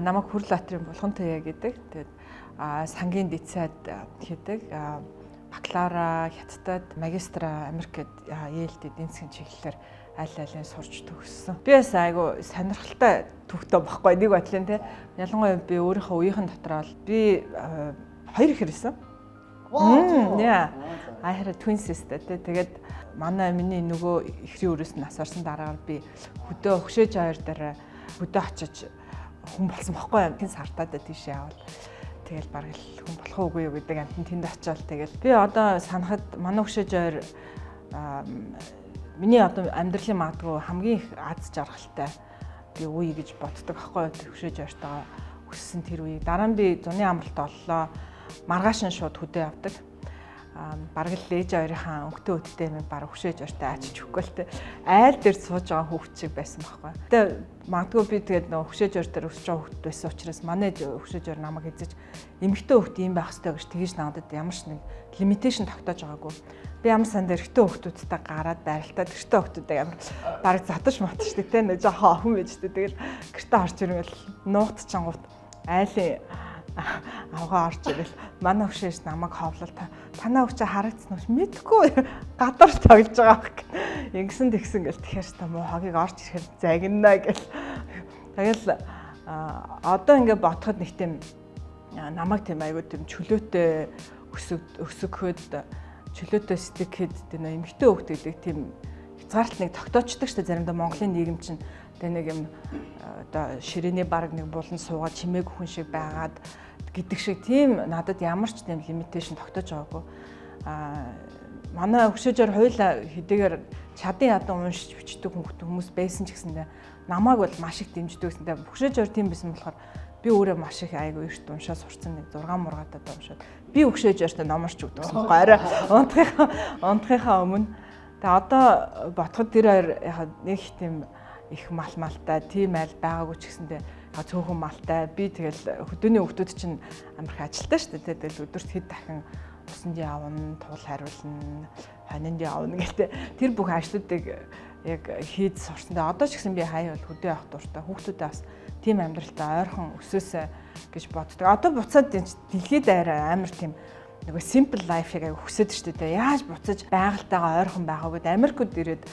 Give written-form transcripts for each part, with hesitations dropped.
Намайг Хүрлбаатарын Булгантуяа гэдэг. Тэгээд сангийн дэд сайд хийдэг. Бакалавра Хятадад, магистра Америкт Йейлд эдийн засгийн чиглэлээр аль алин сурч төгссөн. Би бас айгу сонирхолтой түүхтэй байхгүй нэг бодлын те. Ялангуяа би өөрийнхөө үеийнхэн дотор бол би хоёр ихэр байсан. Yeah. I had a twin sister те. Тэгээд манай миний нөгөө ихрийн өрөөс нь нас орсон дараагаар би хөдөө хөшөөж хоёр дээр хөдөө очиж хүн болсон бохгүй юм. Тэн сартаад тийшээ явал тэгэл бараг л хүн болох уугүй юу гэдэг амтан тэнд очиод тэгэл би одоо санахад манай хөшөөж хоёр миний одоо амьдралын магадгүй хамгийн их аз жаргалтай би үе гэж боддог аахгүй юу, хөшөөж ойртойгоо өссөн тэр үеийг. Дараа нь би зуны амралт оллоо. Маргааш нь шууд хөдөө явдаг. Бараг л ээж хоёрынхаа өнгөтэй өдтэй юм бараг хөшөөж ойртой ачиж өгөхгүй л те. Айл дээр сууж байгаа хүүхд шиг байсан байхгүй. Тэгээ магадгүй би тэгээд нөгөө хөшөөж ойр дээр өсөж байгаа хүүхд байсан учраас манай хөшөөж ойр намайг эзэж эмэгтэй хүүхд ийм байх ёстой гэж тэгэж надад ямар ч нэг limitation тогтоож байгаагүй. Би ямар санд эрэгтэй хүүхдүүдтэй гараад байралтаа тэртэй хүүхдүүдтэй амар бараг затаж матчдаг те, нэг жоохон охин байж тэ. Тэгэл гэртээ орж ирвэл нуугт чангуут айлын авгаа орж ирэл манай хөшөөж намайг ховлол, танаа хөчөө харагдсан уу мэдхгүй гадар тоглож байгаа байх. Ингэсэн тэгсэн гэл, тэгэхээр та муу хогийг орж ирэхээр загнаа гэл. Тэгэл одоо ингээ бодоход нэг тийм намайг тийм айгуу тийм чөлөөтэй өсөг өсгөхөд, чөлөөтэй сэтгэхэд тийм эмэгтэй хүүхд гэдэг тийм хязгаарлалт нэг тогтоочдөг шүү дээ. Заримдаа Монголын нийгэм чинь тэгээ нэг юм одоо ширээний бараг нэг булан суугаад чимээгүй хүн шиг байгаад гэдэг шиг, тийм надад ямар ч тийм limitation тогтоож байгаагүй. Манай хөшөөжөр хоёулаа хэдийгээр чадан ядан уншиж бичдэг хүмүүс байсан ч гэсэндээ намайг бол маш их дэмждэг гэсэн. Тэгээ хөшөөжөр тийм байсан болохоор би өөрөө маш их айгу эрт уншаад сурцсан, нэг 6 мургаатад уншаад би өгшөөж ойртой номорч өгдөг гэсэн байхгүй, арай унтахынхаа өмнө. Тэгээ одоо ботход тэр хоёр яг нэг тийм их мал малтай тийм айл байгаагүй ч гэсэндээ цөөхөн малтай, би тэгэл хөдөөний хүүхдүүд чинь амар их ажилтаа шүү дээ. Тэгэл өдөрт хэд дахин усанд явна, туул хариулна, хонинд явна гэлтэй тэр бүх ажлуудыг яг хийж сурсан. Тэгээ одоо ч гэсэн би хаяа бол хөдөө явах дуртай. Хүүхдүүдээ бас тийм амьдралтай ойрхон өсөөсэй гэж боддог. Одоо буцаад дэлхийд даяараа амар тийм нөгөө simple life-ыг аяг хүсэж шүү дээ. Яаж буцаж байгальтайгаа ойрхон байгаа гэдэг, Америкууд ирээд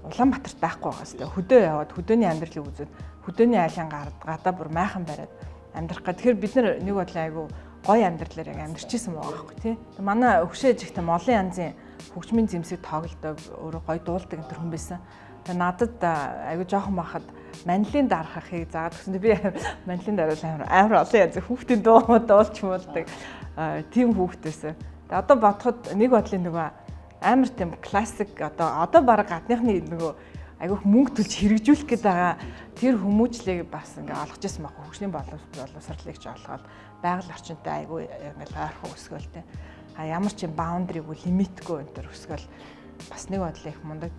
Улаанбаатарт байхгүй байгаа хэвээр хөдөө яваад хөдөөний амьдралыг үзээд хөдөөний айлын гадаа бүр майхан бариад амьдрах гэх. Тэгэхээр бид нар нэг бодлоо айгу гоё амьдралаар яг амьдарч исэн байгаа байхгүй тий. Манай өгшөө ээжихтэй олон янзын хөгжмийн зэмсэг тоглодог, өөрөө гоё дуулдаг энэ төр хүн байсан. Тэгээ надад айгу жоохон байхад манлын дарахыг заагаад өгсөн. Би манлын даруул амар амар олон янзын хүүхдийн дуу дуулч муулдаг тийм хүүхд байсан. Тэгээ одоо бодоход нэг бодлын нөгөө амар тийм классик, одоо баг гадныхны нөгөө айгүйх мөнгө төлж хэрэгжүүлэх гээд байгаа тэр хүмүүжлийг бас ингээ олгож ирсэн баг, хөгжлийн боловсролыг ч олгоод байгаль орчинтой айгүй ингээл ойрхон өсгөөл те. А ямар ч юм boundary-гүй, limit-гүй энэ төр өсгөөл бас нэг бодлоо их мундаг.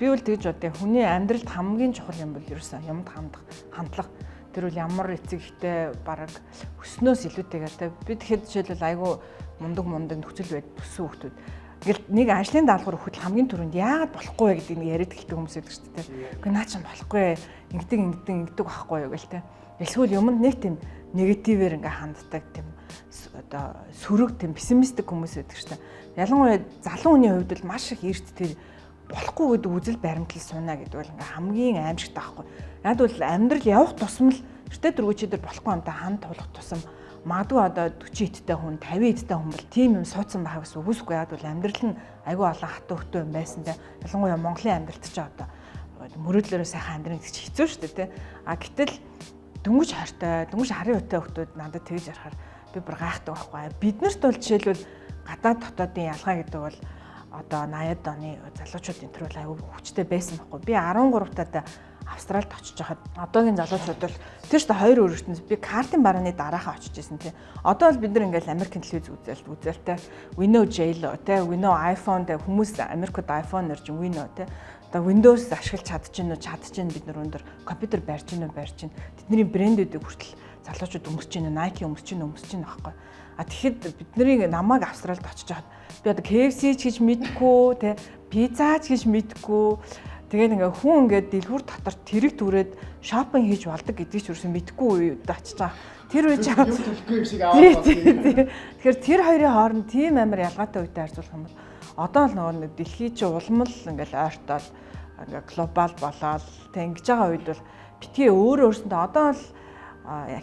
Би бол тэгж бодъё. Хүний амьдралд хамгийн чухал юм бол ерөөсөө юмд хандах, хандлага. Тэр бол ямар эцэг ихтэй бараг өснөөс илүүтэйгээр те. Би тэгэхэд жишээлбэл айгүй мундаг мундаг нөхцөл байд төссөн хүмүүс. Ингээл нэг ажлын даалгавар өгөхөд хамгийн түрүүнд яагаад болохгүй вэ гэдэг нэг яриад эхэлдэг хүмүүс байдаг шүү дээ. Үгүй, наа чинь болохгүй, ингэдэг ингэдэг ингэдэг байхгүй юу гэл те. Эсвэл юмд нэг тийм негативээр ингээ ханддаг, тийм одоо сөрөг, тийм пессимистик хүмүүс байдаг шүү дээ. Ялангуяа залуу хүний хувьд бол маш их эрт тэр болохгүй гэдэг үзэл баримтлал сууна гэдэг бол ингээ хамгийн аимшигтай байхгүй. Яг бол амьдрал явах тусам л эртээ дөрвөчи дээр болохгүй юмтай хан тулах тусам магадгүй одоо 40 эдтэй хүн, 50 эдтэй хүн бол тийм юм суудсан байхаг бас үгүйсэхгүй. Яг бол амьдрал нь айгүй олон хатуу хөтөө юм байсан те. Ялангуяа Монголын амьдралд ч одоо мөрөөдлөөрөө сайхан амьдрах гэдэг чинь хэцүү шүү дээ те. А гэтэл дөнгөж хортой, дөнгөж харын үтэй хүмүүс надад тэгж ярахаар би бүр гайхдаг байхгүй. Биднэрт бол жишээлбэл гадаад дотоодын ялгаа гэдэг бол одоо 80-ад оны залуучууд энэ төр бол аюу хүчтэй байсан байхгүй. Би 13 таад Австралид очиж байхад одоогийн залуучууд бол тэр ч хоёр өөр ертөнц, би картын барааны дараахан очиж исэн тий. Одоо бол бид нар ингээл Америкийн телевиз үзэл үзэлтэй we know J-Lo тий, we know iPhone тий, хүмүүс Америкт iPhone нэрж we know тий. Одоо Windows ашиглаж чадж гин үү, чадж гин, бид нар өндөр компьютер барьж гин үү, барьж гин. Тэдний брэндүүдийг хүртэл залуучууд өмсөж гин, Nike өмсөж гин, өмсөж гин байхгүй. А тэгэхэд бидний намайг Австралид очиж хаад би одоо KFC ч гэж мэдгүй те, пицца ч гэж мэдгүй. Тэгээд ингээ хүн ингээд дэлгүүр дотор тэрэг түрээд shopping хийж болдог гэдгийг ч юусэн мэдэхгүй үед очиж байгаа. Тэр үе чинь төлөхгүй юм шиг аваад байна. Тэгэхээр тэр хоёрын хооронд тийм амар ялгаатай үедээ харьцуулах юм бол одоо л нөгөө нэг дэлхий чи улам л ингээл ойртоод, ингээ global болоод тэг ингэж байгаа үед бол битгий өөрөө өөрсөндөө одоо л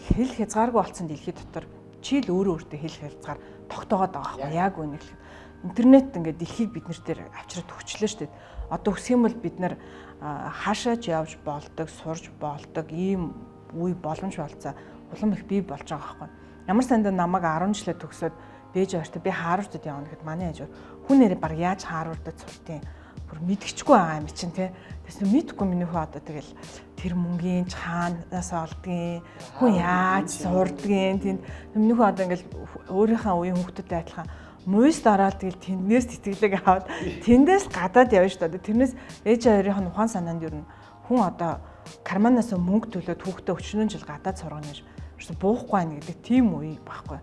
хэл хязгааргүй болсон дэлхий дотор чи л өөрөө өөртөө хэл хязгаар тогтоогоод байгаа байхгүй яг үнэ хэлэхэд. Интернет ингээд дэлхийг бид нар дээр авчираад өгчлээ шүү дээ. Одоо өсөх юм бол бид нар хаашаа ч явж болдог, сурж болдог ийм үе боломж болцоо улам их бий болж байгаа байхгүй. Ямар сандаа намайг 10 жилээ төгсөөд бэж ойртой би Харвардд явна гэхэд манай ээж хүн нэрээ баг яаж Харвардд сурдیں۔ Бүр мэдгэчгүй байгаа юм чинь те. Тэгсэн мэдхгүй миний хүү одоо тэгэл тэр мөнгийн чаанаас олдгийн хүн яаж сурдгийн тэнд миний хүү одоо ингээл өөрийнхөө үеийн хүүхдүүдтэй адилхан муйст ороод тэгэл тэндээс тэтгэлэг аваад тэндээс гадаад явна шүү дээ. Тэрнээс ээж хоёрын ухаан санаанд ер нь хүн одоо карманаас мөнгө төлөөд хүүхдээ өчнөн жил гадаад сургана гэж ерөөсө буухгүй байна гэдэг тийм үе байхгүй.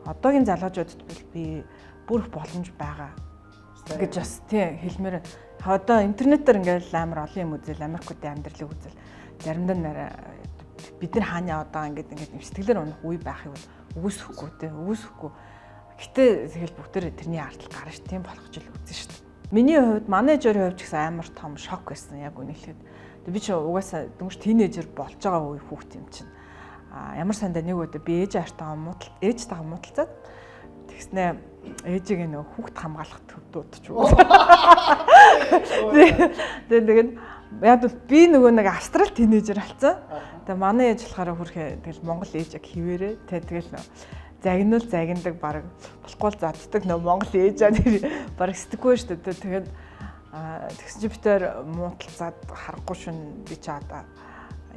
Одоогийн залуучуудад би бүрх боломж байгаа гэж бас тий хэлмээр. Одоо интернетээр ингээл амар олон юм үзэл, Америкуудын амьдралыг үзэл, заримдаа нэрэ бид нар хаана яваад байгаа ингээд ингээд сэтгэлээр унах үе байхыг бол үгүйсэхгүй тий, үгүйсэхгүй. Гэтэ тэгэл бүгдээр тэрний ардл гарна ш, тийм болох ч л үзэн шүү дээ. Миний хувьд, манай ээжийн хувьд ч гэсэн амар том шок байсан яг үнэ хэлэхэд. Тэг би чи угаасаа дөнгөж тинейжер болж байгаа үе хүүхд юм чинь. А ямар сандаа нэг өдөр би ээж артаа муудал ээжтэйгээ муудалцаад тэгснэ ээжигээ нөгөө хүүхд хамгаалах төв дуудаж өгсөн. Тэгээд яг бол би нөгөө нэг австрал тинейжер болсон. Тэгээ манай ээж болохоор хүрхээ тэгэл Монгол ээж яг хിവэрээ тэгэл загнуул загнадаг, баг болохгүй л заддаг нөө Монгол ээж аа тэр баг сэтгэхгүй шүү дээ. Тэгээд тэгсэн чи битээр муудалцаад харахгүй шин би ч одоо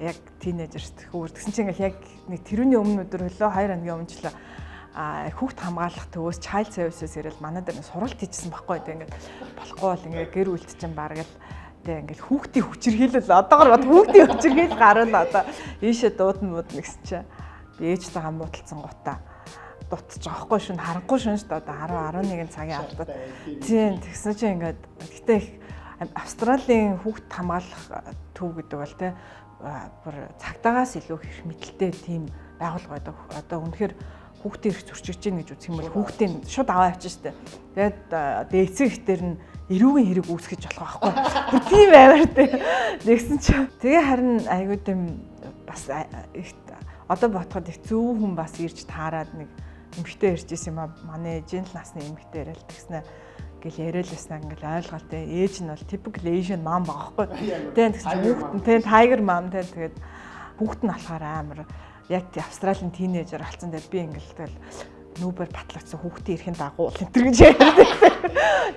яг тинейжер сэтгэхүүр. Тэгсэн чинь ингээл яг нэг тэрүүний өмнө өдөр хөлөө 2 хоногийн өмнө ч л хүүхд хамгаалах төвөөс child services ирэл манай дээр сургалт хийжсэн байхгүй. Тэг ингээд болохгүй бол ингээд гэр бүлд чинь бараг л тэг ингээд хүүхдийн хүчирхийлэл одоогор бод хүүхдийн хүчирхийл гарвал одоо ийшээ дуудна муудна гэсэн чинь би ээжтэйгээ муудалцсан гутаа дутчих жоохгүй шин харанхуй шин шүү дээ одоо 10 11 цагийн алдад. Тийм тэгсэн чинь ингээд гэтээ их Австралийн хүүхд хамгаалах төв гэдэг бол те бүр цагдаагаас илүү их мэдлэлтэй тийм байгууллага байдаг. Одоо үнэхээр хүүхдийн эрх зөрчигдөж гин гэж үзэх юм бол хүүхдийн шууд аваа авчих штэ. Тэгээд одоо эцэг ихтер нь эрүүгийн хэрэг үүсгэж болох байхгүй. Бүр тийм амар те. Тэгсэн чинь тэгээ харин айгуу дэм бас их одоо ботход их зөв хүн бас ирж таарад нэг эмэгтэй ирж исэн юм а, манай ээжийн л насны эмэгтэй ирэл тэгснэ гэл яриад л ингээл ойлгоол те. Ээж нь бол typical Asian mom байгаа байхгүй. Тэ тэгсэн чинь хүүхэд нь те tiger mom те, тэгээд хүүхэд нь болохоор амар яг Австралийн тинейжер болсон. Тэгээд би ингээл тэгэл нүүбэр батлагдсан хүүхдийн эрхийн дагуу энэ төр гэж яриад байсан.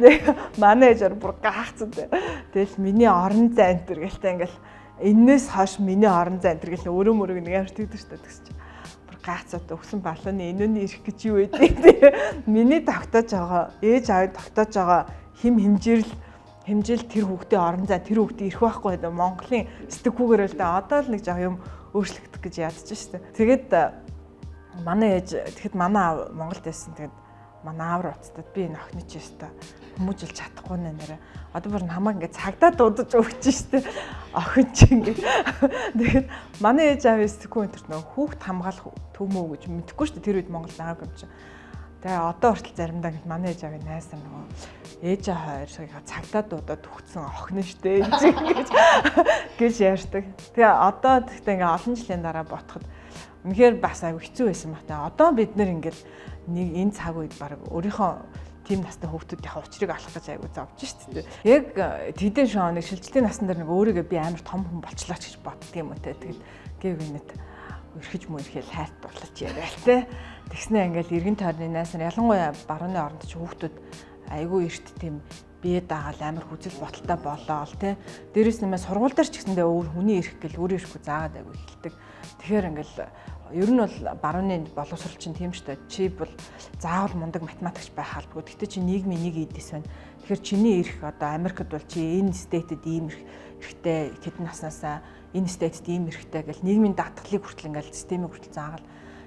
Нэг манай ээжэр бүр гайхацсан те. Тэгэл миний орон зай энэ төр гэлтэй ингээл эннээс хойш миний орон зай энэ төр гэл өөрөө мөрөг нэг амар тэгдэг шүү дээ. Тэгсэн чинь бүр гайхацаад өгсөн балууны энэний эрх гэж юу вэ те. Миний тогтоож байгаа ээж аав тогтоож байгаа хим хэмжээрл хэмжээл тэр хүүхдийн орон зай, тэр хүүхдийн эрх байхгүй гэдэг Монголын сэтгхүүгээр л дээ одоо л нэг жоо юм өөрчлөгдөх гэж ядаж штэ. Тэгээд манай ээж тэгэхэд манай аав Монголд байсан. Тэгээд манай аав руу уцтаад би энэ охины чи өстой хүмүүжил чадахгүй нэ нэрэ. Одоо бүр намайг ингээд цагдаа дуудаж өгч штэ. Охин чи ингээд. Тэгээд манай ээж аав сэтгхүү энэ төр нөгөө хүүхд хамгаалах төв мөө гэж мэдэхгүй штэ. Тэр үед Монголд байгаагүй юм чи. Тэгээ одоо хүртэл заримдаа ингээд манай ээж аавын найсаа нөгөө ээж хоёр цагдаа дуудаад өгцөн охин штэ гэж гэж ярьдаг. Тэгээ одоо тэгтээ ингээ олон жилийн дараа ботход үнэхээр бас аягүй хэцүү байсан баг та. Одоо бид нэр ингээл нэг энэ цаг үед баг өөрийнхөө тийм настай хүүхдүүдийнхээ учрыг олох гэж аягүй зовж штэ. Яг тэдэн шоо нэг шилжилтийн насн дээр нэг өөрийгөө би амар том хүн болчлоо ч гэж боддөг юм уу те. Тэгэл гэв гинэт өрхөж мөрхөл хайрт дурлаж яриа л те. Тэгснэ ингээл эргэн тойрны найсаар ялангуяа барууны оронд чи хүүхдүүд айгүй эрт тийм бие дагаал амар хүзэл боталтай болоол те. Дээрээс нэмээ сургууль дээр ч гэсэндээ өөр хүний эрх гэл өөр эрхгүй заагаад айгүй эхэлдэг. Тэгэхээр ингээл ер нь бол барууны боловсрол чинь тийм шүү дээ. Чи бол заавал мундаг математикч байх албагүй. Гэтэ чи нийгмийн нэг эдис байна. Тэгэхээр чиний эрх одоо Америкт бол чи энэ state д ийм эрх эрхтэй, тэдэн наснаасаа энэ state д ийм эрхтэй гэл нийгмийн даатгалыг хүртэл ингээл системийг хүртэл заагаал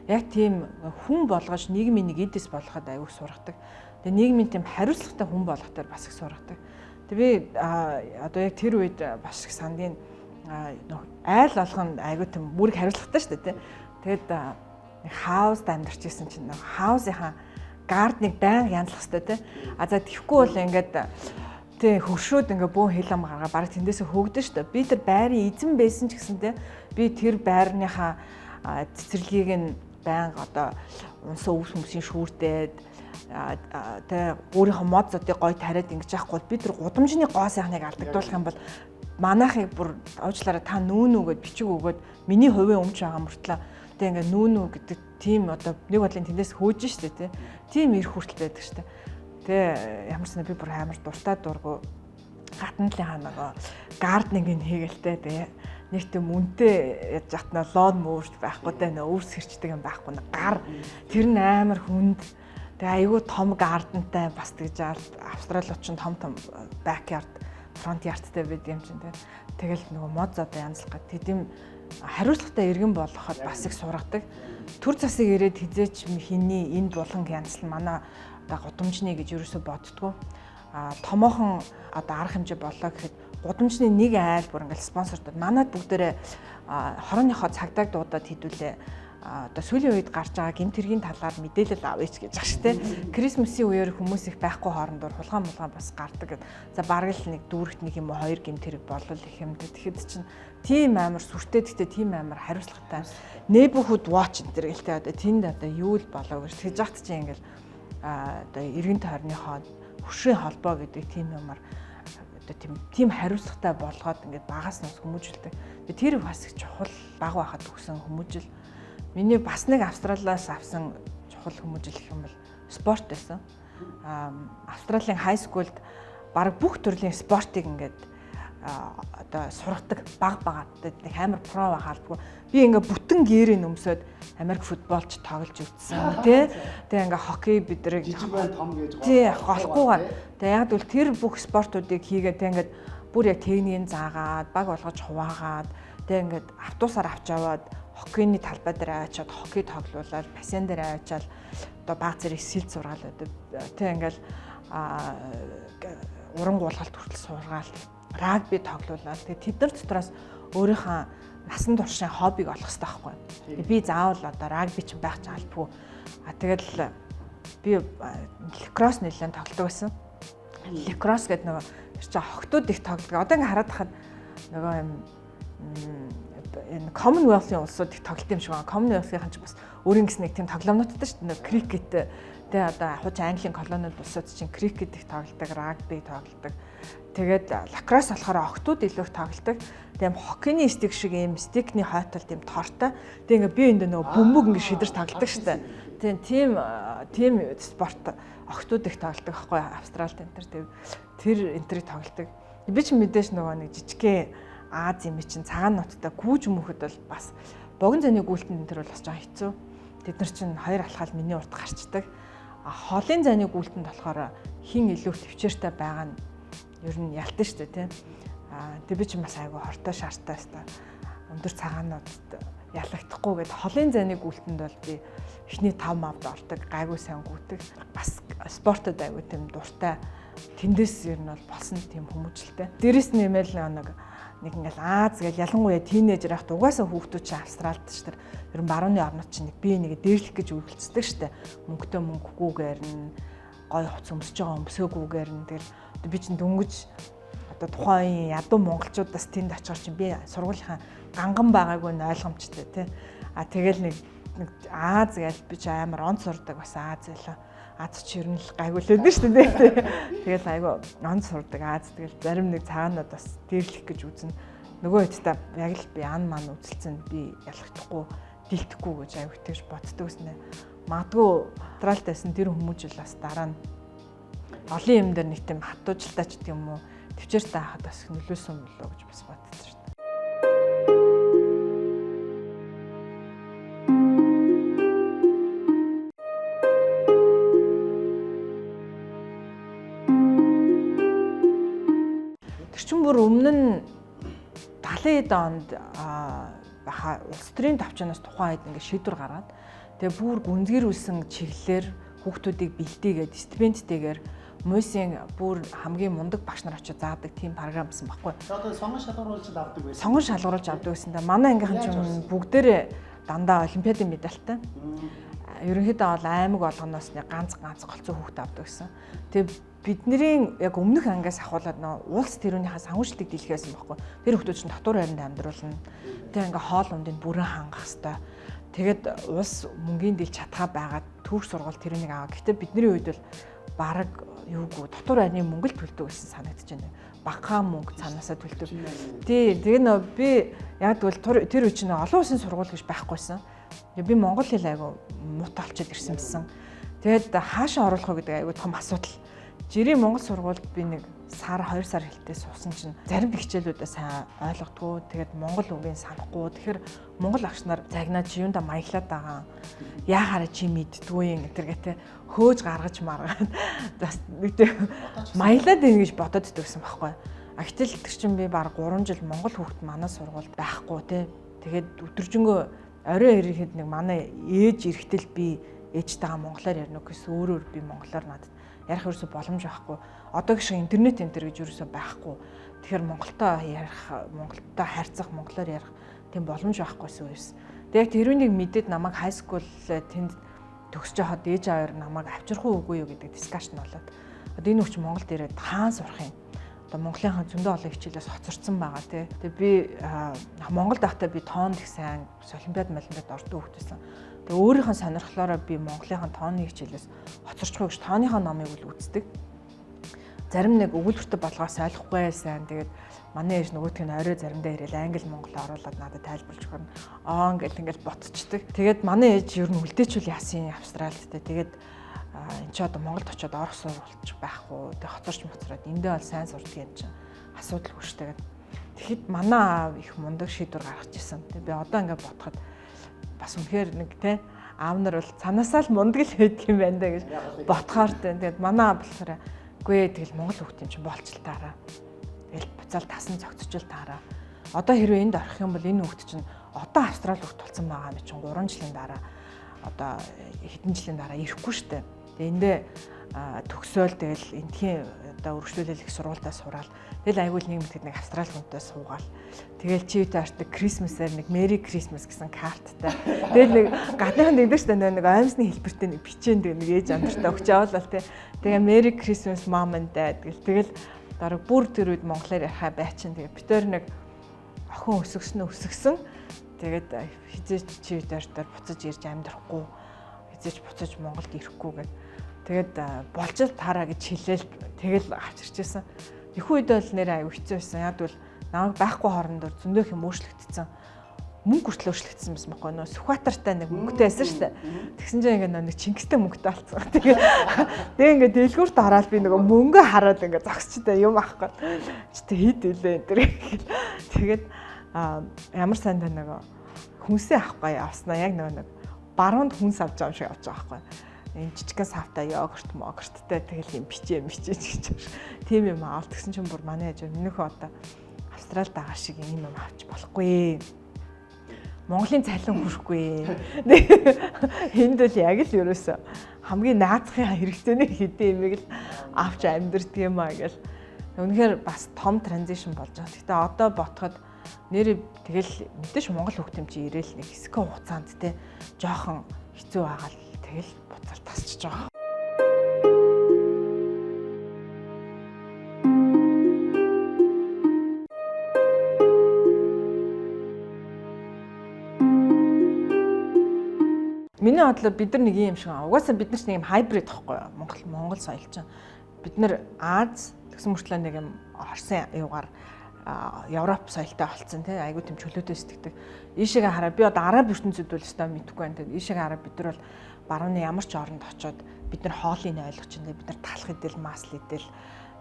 Яг тийм хүн болгож нийгмийн нэг эдэс болгоход аюух сургадаг. Тэгээ нийгмийн тийм хариуцлагатай хүн болгох дээр бас их сургадаг. Тэгээ би одоо яг тэр үед бас их сандын айл болгоно айгуу тийм бүрэг хариуцлагатай шүү дээ, тий. Тэгэд нэг хаусд амьдарч исэн чинь нэг хаусынхаа гардныг байнга янзлах хэрэгтэй, тий. А за тэгэхгүй бол ингээд тий хөршөөд ингээ бөөн хил ам гаргаа бараг тэндээсээ хөөгдөн шүү дээ. Би тэр байрын эзэн байсан ч гэсэнтэй би тэр байрныхаа цэцэрлэгийг нь байнга одоо унсан өвс хүмүүсийн шүүрдээд тэ өөрийнхөө мод зодыг гой тариад ингэж яахгүй би тэр гудамжны гоо сайхныг алдагдуулах юм бол манайхыг бүр уучлаарай та нүүн үү гэд бичиг өгөөд миний хувийн өмч байгаа мөртлөө тэг ингээ нүүн үү гэдэг тийм одоо нэг бодлын тэндээс хөөж штэ тий. Тийм ирэх хүртэл байдаг штэ. Тэ ямар ч би бүр амар дуртай дургу гадна талынхаа нөгөө гарднинг хийгэлтэй тэгээ нэг тийм үнэтэй яаж жатна лон мөөрч байхгүй те нөө өвс хэрчдэг юм байхгүй нэг гар тэр нь амар хүнд тэгээ айгүй том гардентай бас тэгж аал австралиуд ч том том backyard front yardтай байд юм чинь те тэгэл нөгөө мод зодоо янзлах гэх тийм хариуцлагатай иргэн болгоход бас их сургадаг. Төр засаг ирээд хизээч хиний энэ буланг янзлан манай одоо гудамжны гэж юусоо боддгоо. А томоохон одоо арга хэмжээ боллоо гэхэд гудамжны нэг айл бүр ингээл спонсордод манад бүгдээрээ хорооныхоо цагдааг дуудаад хідүүлээ одоо сүүлийн үед гарч байгаа гэмт хэргийн талаар мэдээлэл авъя ч гэж ах шít. Крисмсийн үеэр хүмүүс их байхгүй хоорондоор хулгай мулгай бас гардаг. За бараг л нэг дүүрэгт нэг юм уу хоёр гэмт хэрэг болол их юм. Тэгэхэд чинь тийм амар сүртэй гэхдээ тийм амар хариуцлагатай. Neighborhood watch энэ төр гэлтэй одоо тэнд одоо юу л болоо гэж тэгж яхад чинь ингээл одоо эргэн тойрныхоо хөшрийн холбоо гэдэг тийм юмар одоо тийм хариуцлагатай болгоод ингээд багаас нь хүмүүжүүлдэг. Тэр бас их чухал баг байхад өгсөн хүмүүжил. Миний бас нэг Австралиас авсан чухал хүмүүжил гэх юм бол спорт байсан. Австралийн хай скулд баг бүх төрлийн спортыг ингээд одоо сургадаг баг багаад нэг амар про байхаалгүй. Би ингээ бүтэн гэрээ нөмсөд Америк футболч тоглож үтсэн тий. Тэгээ ингээ хоккей бидрэг жижиг бай том гэж тий голохгүйгээр. Тэгээ яг л тэр бүх спортуудыг хийгээд тэг ингээд бүр яг техникийг заагаад баг болгож хуваагаад тэг ингээд автобусаар авч яваад хоккейний талбай дээр аваачаад хоккей тоглуулаад бассейн дээр аваачаал одоо баг зэрэг сэлд сургаал одоо тэг ингээл уран гуулгалт хүртэл сургаал рагби тоглуулаад тэгээ тэд нар дотроос өөрийнхөө насан туршийн хоббиг олох хэрэгтэй байхгүй. Би заавал одоо рагби ч байх ч албагүй. А тэгэл би лакросс нэлээд тоглодог байсан. Лакросс гэдэг нөгөө тэр чинь хогтууд их тоглодог. Одоо ингээ хараад хахад нөгөө юм энэ Commonwealth-ийн улсууд их тоглолт юм шиг байна. Commonwealth-ийн ч бас өөрийн гэсэн нэг тийм тоглоомнуудтай шүү дээ. Нөгөө крикет тэгээ одоо хуучин Английн колониуд улсууд чинь крикет их тоглодог, рагби тоглодог. Тэгээд лакросс болохоор охтууд илүү их тоглодог. Тийм хоккейний стик шиг ийм стикний хойтол тийм тортой. Тэгээ ингээ би энд нөгөө бөмбөг ингээ шидэрч тоглодог шүү дээ. Тийм тийм спорт охтууд их тоглодог аахгүй Австралид энэ төр тэр энтрийг тоглодог. Би ч мэдээж нөгөө нэг жижигхэн Аз юм чинь цагаан нуттай гүүж мөхөд бол бас богино зэний гүйлтэнд энэ төр бол бас жоохон хэцүү. Тэд нар чинь хоёр алхаал миний урд гарчдаг. А холын зайны гүйлтэнд болохоор хин илүү төвчээртэй байгаа нь ер нь ялтан шүү дээ тийм. Аа тэг би чинь бас айгүй хортой шаартай хэвээр өндөр цагаануудад ялагдахгүй гэд холын зайны гүйлтэнд бол би эхний 5 мавд ордог, гайгүй сайн гүйтэг. Бас спортод айгүй тийм дуртай. Тэндээс ер нь бол болсон тийм хүмүүжлтэй. Дээрээс нэмэл нэг ингээл Аз гэл ялангуяа тийнейжер ахт угаасаа хүүхдүүд чинь Австралид ч тэр ер нь барууны орнууд чинь нэг бие нэгэ дээрлэх гэж үргэлцдэг штэ. Мөнгөтэй мөнгөгүйгээр нь гой хувц өмсөж байгаа өмсөөгүйгээр нь тэгэл би чинь дөнгөж одоо тухайн үеийн ядуу монголчуудаас тэнд очихор чинь би сургуулийнхаа ганган байгаагүй нь ойлгомжтой тий. А тэгэл нэг Аз гээл би чи амар онц сурдаг бас Аз байлаа. Аз чи ер нь л гайгүй л байдаг шүү дээ тий. Тэгэл айгүй онц сурдаг Аз тэгэл зарим нэг цагаанууд бас дээрлэх гэж үзнэ. Нөгөө хэдтэй яг л би ан ман үзэлцэн би ялахдахгүй дийлдэхгүй гэж айгүй тэгж боддог гэсэн. Магадгүй Австралид байсан тэр хүмүүжил бас дараа нь олон юм дээр нэг тийм хатуужилтаа ч гэдэг юм уу төвчээртэй хахад бас нөлөөлсөн болоо гэж бас боддог шүү дээ. Тэр чинь бүр өмнө нь 70 онд баха улс төрийн товчоноос тухайн үед ингээд шийдвэр гаргаад Тэгээ бүр гүнзгийрүүлсэн чиглэлээр хүүхдүүдийг бэлтээгээд стипендтэйгээр муйсын бүр хамгийн мундаг багш нар очиж заадаг тийм програм байсан байхгүй. Одоо сонгон шалгаруулж авдаг байсан. Сонгон шалгаруулж авдаг байсан да. Манай ангийнхан ч бүгдээрээ дандаа олимпиадын медальтай. Ерөнхийдөө бол аймаг болгоноос нэг ганц ганц голцоо хүүхд авдаг гэсэн. Тэгээ бидний яг өмнөх ангиас ахуулаад нөө улс тэрүүнийхээ санхүүжилтийг дийлэхээсэн байхгүй. Тэр хүүхдүүд чинь татвар байранд амьдруулна. Тэгээ ингээ хоол ундыг бүрэн хангах хэвээр. Тэгээд улс мөнгөний дийл чадхаа байгаад төвх сургууль тэрүүнийг аваа. Гэтэ бидний үед бол бараг юугүй татвар байрны мөнгө л төлдөг гэсэн санагдаж байна. Багахан мөнгө цаанаасаа төлдөг. Тий, тэгээ нөө би яг тэгвэл тэр үе чинь олон улсын сургууль гэж байхгүйсэн. Би монгол хэл айгу муутай олчод ирсэн байсан. Тэгээд хаашаа оруулах вэ гэдэг айгу том асуудал. Жирийн монгол сургуульд би нэг сар 2 сар хэлтэй суусан чинь зарим хичээлүүдээ сайн ойлгодгоо. Тэгээд монгол үгийг санахгүй. Тэгэхээр монгол агш нар загнаа чи юунда маяглаад байгаа. Яахаараа чи мэддгүй юм гэтэргээ те хөөж гаргаж маргаад бас нэг тийм маялаад ийн гэж бодоод идэвсэн байхгүй. А гэтэл тэр чинь би баг 3 жил монгол хүүхэд манай сургуульд байхгүй те. Тэгээд өдөржингөө орой ирэхэд нэг манай ээж эрэхтэл би ээжтэйгээ монголоор ярина гэсэн өөрөөр би монголоор надад ярих ерөөсө боломж байхгүй. Одоо гэх шиг интернет энэ төр гэж ерөөсө байхгүй. Тэгэхээр монголтой ярих, монголтой харьцах, монголоор ярих тийм боломж байхгүйсэн үеэс. Тэгээд тэрүүнийг мэдээд намайг high school тэнд төгсөж байхад ээж аваар намайг авчрах уу үгүй юу гэдэг дискашн болоод. Одоо энэ хүч Монголд ирээд хаан сурах юм. Одоо Монголынхаа зөндөө олон хичээлээс хоцорсон байгаа тий. Тэгээ би Монголд байхдаа би тоонд их сайн олимпиад олимпиад ордог хүүхэд байсан. Тэгээ өөрийнхөө сонирхлоороо би Монголынхаа тооны хичээлээс хоцорчихгүй гэж тооныхоо номыг үл үздэг. Зарим нэг өгүүлбэртэй болгоос ойлгохгүй сайн. Тэгээд манай ээж нөгөөх нь орой заримдаа ирээл англи монгол оруулаад надад тайлбарлаж өгнө. Аа ингээл ингээл ботчдаг. Тэгээд манай ээж ер нь үлдээчүүл яасан Австралид те. Тэгээд энэ ч одоо Монголд очиод орох сурвалж байхгүй. Тэгээд хоцорч моцроод эндээ бол сайн сурдаг юм чинь асуудалгүй шүү дээ. Тэгэхэд манай аав их мундаг шийдвэр гаргаж ирсэн. Тэгээд би одоо ингээд бодоход бас үнэхээр нэг те аав нар бол цаанаасаа л мундаг л байдаг юм байна да гэж ботхоор те. Тэгээд манай аав болохоор үгүй ээ тэгэл монгол хүүхд юм чинь болчл таараа. Тэгэл буцаал тасан зогцож л таараа. Одоо хэрвээ энд орох юм бол энэ хүүхд чинь одоо Австрали хүүхд болсон байгаа юм чинь 3 жилийн дараа одоо хэдэн жилийн дараа ирэхгүй штэ. Тэгээ эндээ төгсөөл тэгэл эндхийн одоо өргөжлүүлэл их сургуультаа сураал. Тэгэл айгүй л нэг мэтгэд нэг австрали хүнтэй суугаал. Тэгэл чи тааштай Крисмасаар нэг Merry Christmas гэсэн карттай. Тэгэл нэг гадныхан нэгдэг штэ нэг оймсны хэлбэртэй нэг бичээн тэг нэг ээж амартай өгч яваалал тий. Тэгээ Merry Christmas mom and dad гэл тэгэл дараа бүр тэр үед монголоор ярихаа байчин. Тэгээ бид тэр нэг охин өсгсөн өсгсөн. Тэгээд хизээч чи тааштай буцаж ирж амьдрахгүй хизээч буцаж Монголд ирэхгүй гэд. Тэгээд болж л таараа гэж хэлээл тэгэл авчирч исэн. Их үед бол нэр аюу хэцүү байсан. Яг бол намайг байхгүй хоорондор зөндөөх юм өөрчлөгдсөн. Мөнгө хүртэл өөрчлөгдсөн байсан байхгүй нөө Сүхбаатартай нэг мөнгөтэй байсан шүү дээ. Тэгсэн чинь ингээ нэг Чингистэй мөнгөтэй болсон. Тэгээ тэгээ ингээ дэлгүүрт ороод би нөгөө мөнгө хараад ингээ зогсчтой юм авахгүй. Чи тэ хэд үлээ энэ төр гэл. Тэгээд ямар сайн та нөгөө хүнсээ авахгүй явснаа яг нөгөө нэг баруунд хүнс авч байгаа юм шиг авч байгаа байхгүй. Энэ жижигхэн савтай йогурт могурттай тэгэл юм бичээ мичээ гэж. Тийм юм авал тэгсэн чинь бүр манай ээж минийхөө одоо Австралид байгаа шиг юм юм авч болохгүй. Монголын цалин хүрэхгүй. Энд бол яг л ерөөсө хамгийн наацхын хэрэгцээний хэдэн имийг л авч амьдрдаг юм а гэл. Үнэхээр бас том транзишн болж байгаа. Гэтэ одоо ботход нэр тэгэл мэдээж Монгол хүүхд юм чи ирээл нэг хэсэгхэн хугацаанд те жоохон хэцүү байгаа л тэгэл буцаал тасчж байгаа. Миний бодлоор бид нар нэг юм шиг аа. Угаасаа бид нар ч нэг юм хайбрид тахгүй юу? Монгол соёл чинь. Бид нар Аз тэгсэн мөртлөө нэг юм Орсын юугаар Европ соёлтой болцсон тий айгуу тийм чөлөөтэй сэтгэдэг. Ийшээгээ хараа би одоо араб ертөнцид бол өстой мэдэхгүй байна. Тэгээд ийшээгээ хараа бид нар бол барууны ямар ч оронд очиод бид нар хоолыг нь ойлгож чинь бид нар талах идэл, масл идэл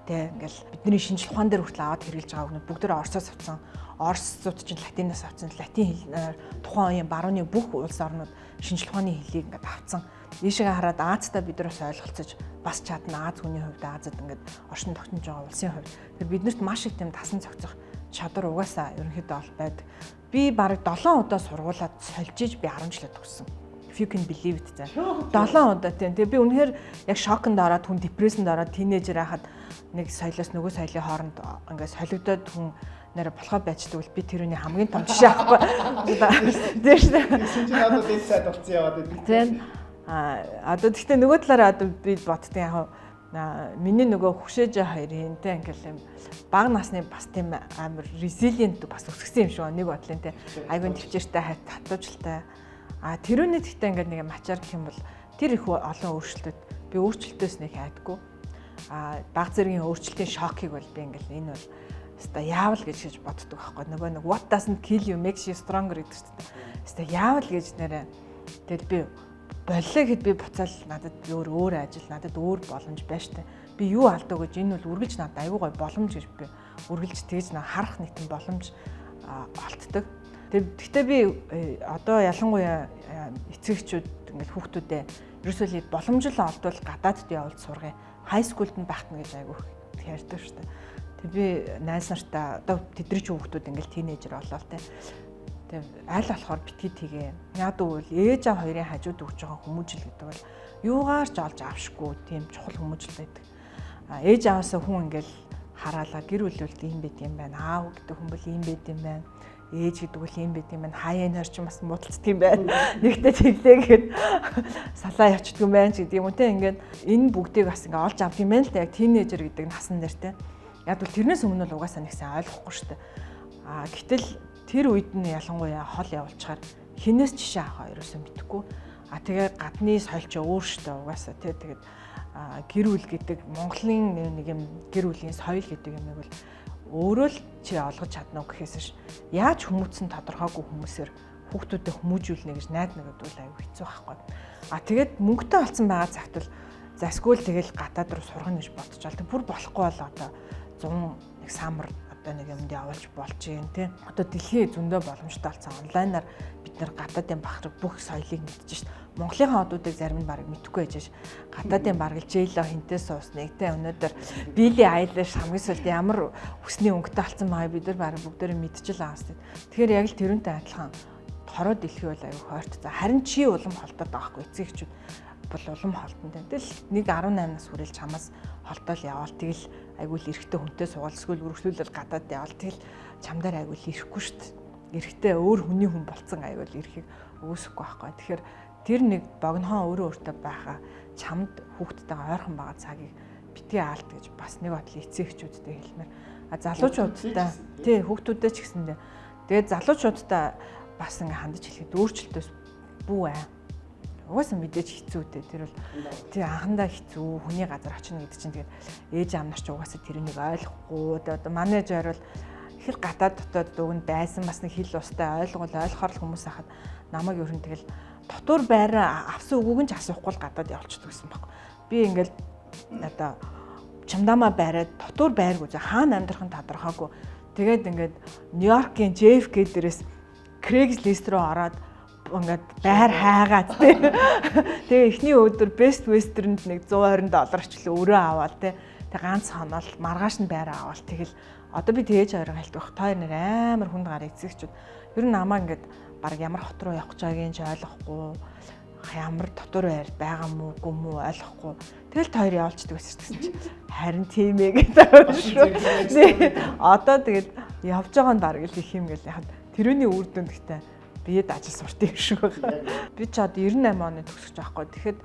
тий ингээл бидний шинжлэх ухаан дээр хүртэл аваад хэрэглэж байгаа хүмүүс бүгд Оросоос авсан. Оросууд чинь латинаас авсан. Латин хэл тухайн үеийн барууны бүх улс орнууд шинжлэх ухааны хэлийг ингээд авцсан. Ийшээгээ хараад Азтай бид нар бас ойлголцож бас чадна. Аз хүний хувьд Азад ингээд оршин тогтнож байгаа улсын хувьд тэр биднэрт маш их тийм тасан зохицох чадвар угаасаа ерөнхийдөө ол байдаг. Би бараг 7 удаа сургуулаад сольж иж би 10 жилээ төгссөн. If you can believe it, за. 7 удаа, тийм. Тэгээ би үнэхээр яг шоконд ороод, хүн depression д ороод, teenager байхад нэг соёлоос нөгөө соёлын хооронд ингээд солигдоод хүн нэрэ болохоо байчдаг бол би тэрүүний хамгийн том жишээ аахгүй. Тийм шүү дээ. Тэгсэн чинь одоо дэд сайд болсон яваад байдаг. Тийм. А одоо гэхдээ нөгөө талаараа одоо би боддоо, яг миний нөгөө хөшөөжөө хоёрын те ингээл юм бага насны бас тийм амар resilient бас өсгсөн юм шиг байна нэг бодлын те, айгуун төвчээртэй, хатуужилтай. А тэрүүний гэхдээ ингээд нэг мачаар гэх юм бол тэр их олон өөрчлөлтүүд, би өөрчлөлтөөс нэг айдаггүй. А баг зэргийн өөрчлөлтийн шокийг бол би ингээл энэ бол өстой яавал гэж гэж боддог байхгүй. Нөгөө нэг "What doesn't kill you makes you stronger" гэдэг чинь өстой яавал гэж нэрэ. Тэгэл би боллоо гэхэд би буцаал надад өөр өөр ажил, надад өөр боломж байж таа. Би юу алдаа гэж, энэ бол үргэлж надад аюу гой боломж гэж би үргэлж тэгж харах нэг тийм боломж олддог. Тэг гэхдээ би одоо ялангуяа эцэгчүүд ингээл хүүхдүүдээ ерөөсөө л боломж л олдвол гадаадд явуулж сургая. High school-д нь багтна гэж айгүй ярьдаг шүү дээ. Тэг би найз нартаа, одоо тэдний ч хүүхдүүд ингээл teenager болоо л те. Тэг аль болохоор битгий тгээ. Яг гэвэл ээж аав хоёрын хажууд өгч байгаа хүмүүжил гэдэг бол юугаар ч олж авшгүй тийм чухал хүмүүжил байдаг. А ээж ааваасаа хүн ингээл хараалаа, гэр бүл бол ийм байд юм байна. Аав гэдэг хүн бол ийм байд юм байна. Ээж гэдэг бол ийм байд юм байна. Хаяа нойр ч бас муудалцдаг юм байна. Нэгтээ тэглээ гэхэд салаа явчихдаг юм байна ч гэдэг юм уу те. Ингээд энэ бүгдийг бас ингээ олж авд юм байна л да, яг teenager гэдэг насан дээр те. Яг бол тэрнээс өмнө бол угаасаа нэг сайн ойлгохгүй шүү дээ. А гэтэл тэр үед нь ялангуяа хол явуулчихаар хинээс жишээ авах ерөөсөө мэдэхгүй. А тэгээ гадны соёл ч өөр шүү дээ угаасаа тий. Тэгээд гэр бүл гэдэг, Монголын нэг юм гэр бүлийн соёл гэдэг юмыг бол өөрөө л чи олгож чадна уу гэхээс ш яаж хүмүүцэн тодорхойгүй хүмүүсээр хүүхдүүдэд хүмүүжүүлнэ гэж найдна гэдэг бол аюу хэцүү байхгүй. А тэгээд мөнгөтэй болсон байгаа цагт бол за эсвэл тэгэл гадаад руу сургана гэж бодож ал. Бүр болохгүй бол одоо 100 нэг summer одоо нэг юмд явуулж болж гин тий. Одоо дэлхийн зөндөө боломжтой болсон, онлайнаар бид нар гадаадын бахраг бүх соёлыг мэдчихэж шít. Монголынхаа одуудыг зарим нь бараг мэдэхгүй байж ш. Гадаадын бараг л J.Lo хинтээ суусныг те, өнөөдөр Billie Eilish хамгийн сүүлд ямар үсний өнгөтэй болсон маа бид нар бараг бүгдээрээ мэдчихэл байгаа юм. Тэгэхээр яг л тэрүүнтэй адилхан хороо дэлхий бол аюу хойрт. За харин чи улам холдоод байгаа хгүй, эцэг эхчүүд бол улам холдон. Тэгэл нэг 18 нас хүрэл чамаас холдоол яваал, тэгэл айгүй л эрэгтэй хүнтэй суугаал, эсвэл үргэлжлүүлэл гадаад яваал, тэгэл чам дээр айгүй л ирэхгүй шүү дээ. Эрэгтэй өөр хүний хүн болцсон айгүй л ирэхийг үүсэхгүй байхгүй. Тэгэхээр тэр нэг богинохон өөрөө өөртөө байхаа чамд хүүхдтэйгээ ойрхон байгаа цагийг битгий аалт гэж бас нэг бодлоо эцэг эхчүүдтэй хэлмээр. А залуучуудтай, тий, хүүхдүүдтэй ч гэсэндээ. Тэгээд залуучуудтай бас ингээ хандаж хэлэхэд өөрчлөлтөөс бүү аа. Угаасаа мэдээж хэцүү дээ. Тэр бол тий анхандаа хэцүү, хүний газар очино гэдэг чинь тэгээд ээж аав нар ч угаасаа тэрнийг ойлгохгүй. Одоо манай жоор бол их л гадаад дотоод дүг нь байсан, бас нэг хил устай ойлгол ойлгохоор л хүмүүс хахад намайг ер нь тэгэл дотуур байраа авсан үгүйг нь ч асуухгүй л гадаад явуулчихдаг гэсэн баг. Би ингээл одоо чамдаамаа байраад дотуур байргүй, хаана амьдрах нь тодорхойгүй. Тэгээд ингээд Нью-Йоркийн JFK дээрээс Craigslist руу ороод ингээд байр хайгаад тий. Тэгээ эхний өдөр Best Western-д нэг 120 доллар очлоо өрөө аваад тий. Тэгээ ганц хоноол маргааш нь байр аваад, тэгэл одоо би тэгэж хоёроо хальт байх. Та хоёр нэр амар хүнд гар эцэгчүүд. Ер нь намаа ингээд баг ямар хот руу явах гэж байгааг нь ч ойлгохгүй, ямар дотор байр байгаа мó үгүй мүү ойлгохгүй. Тэгэл та хоёр явуулчдаг байсан гэсэн чи харин тийм ээ гэдэг шүү. Одоо тэгээд явж байгаа нь бараг л их юм гэл яхад тэрүүний үр дүнд гэхдээ биед ажил сурт юм шиг байгаа. Би ч одоо 98 оны төгсөж байгаа хгүй. Тэгэхэд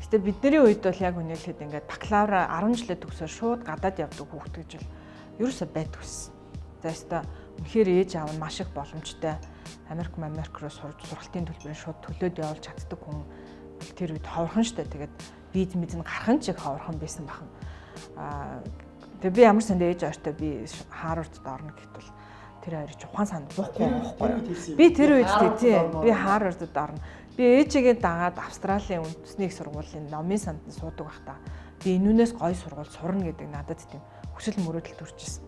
гэтээ бидний үед бол яг үнэлэхэд ингээд бакалавра 10 жилээ төгсөө шууд гадаад явдаг хүүхэд гэж бол ерөөсөө байдаг гэсэн. За өстой үнэхээр ээж аав нь маш их боломжтой, Америк Америк руу сурж, сургалтын төлбөрийг шууд төлөөд явуулж чаддаг хүн бол тэр үед ховорхон штэ. Тэгээд виз миз нь гарах нь ч их ховорхон байсан бахан. Аа тэгээ би ямар санд ээж ойртой би Харвардд орно гэхэд бол тэр хоёрыг ч ухаан санд буухгүй байхгүй. Би тэр үед тий би Харвардд орно. Би ээжигээ дагаад Австралийн үндэсний их сургуулийн номын санд нь суудаг байхдаа би энүүнээс гой сургууль сурна гэдэг надад тийм хүсэл мөрөөдөл төрчихсэн.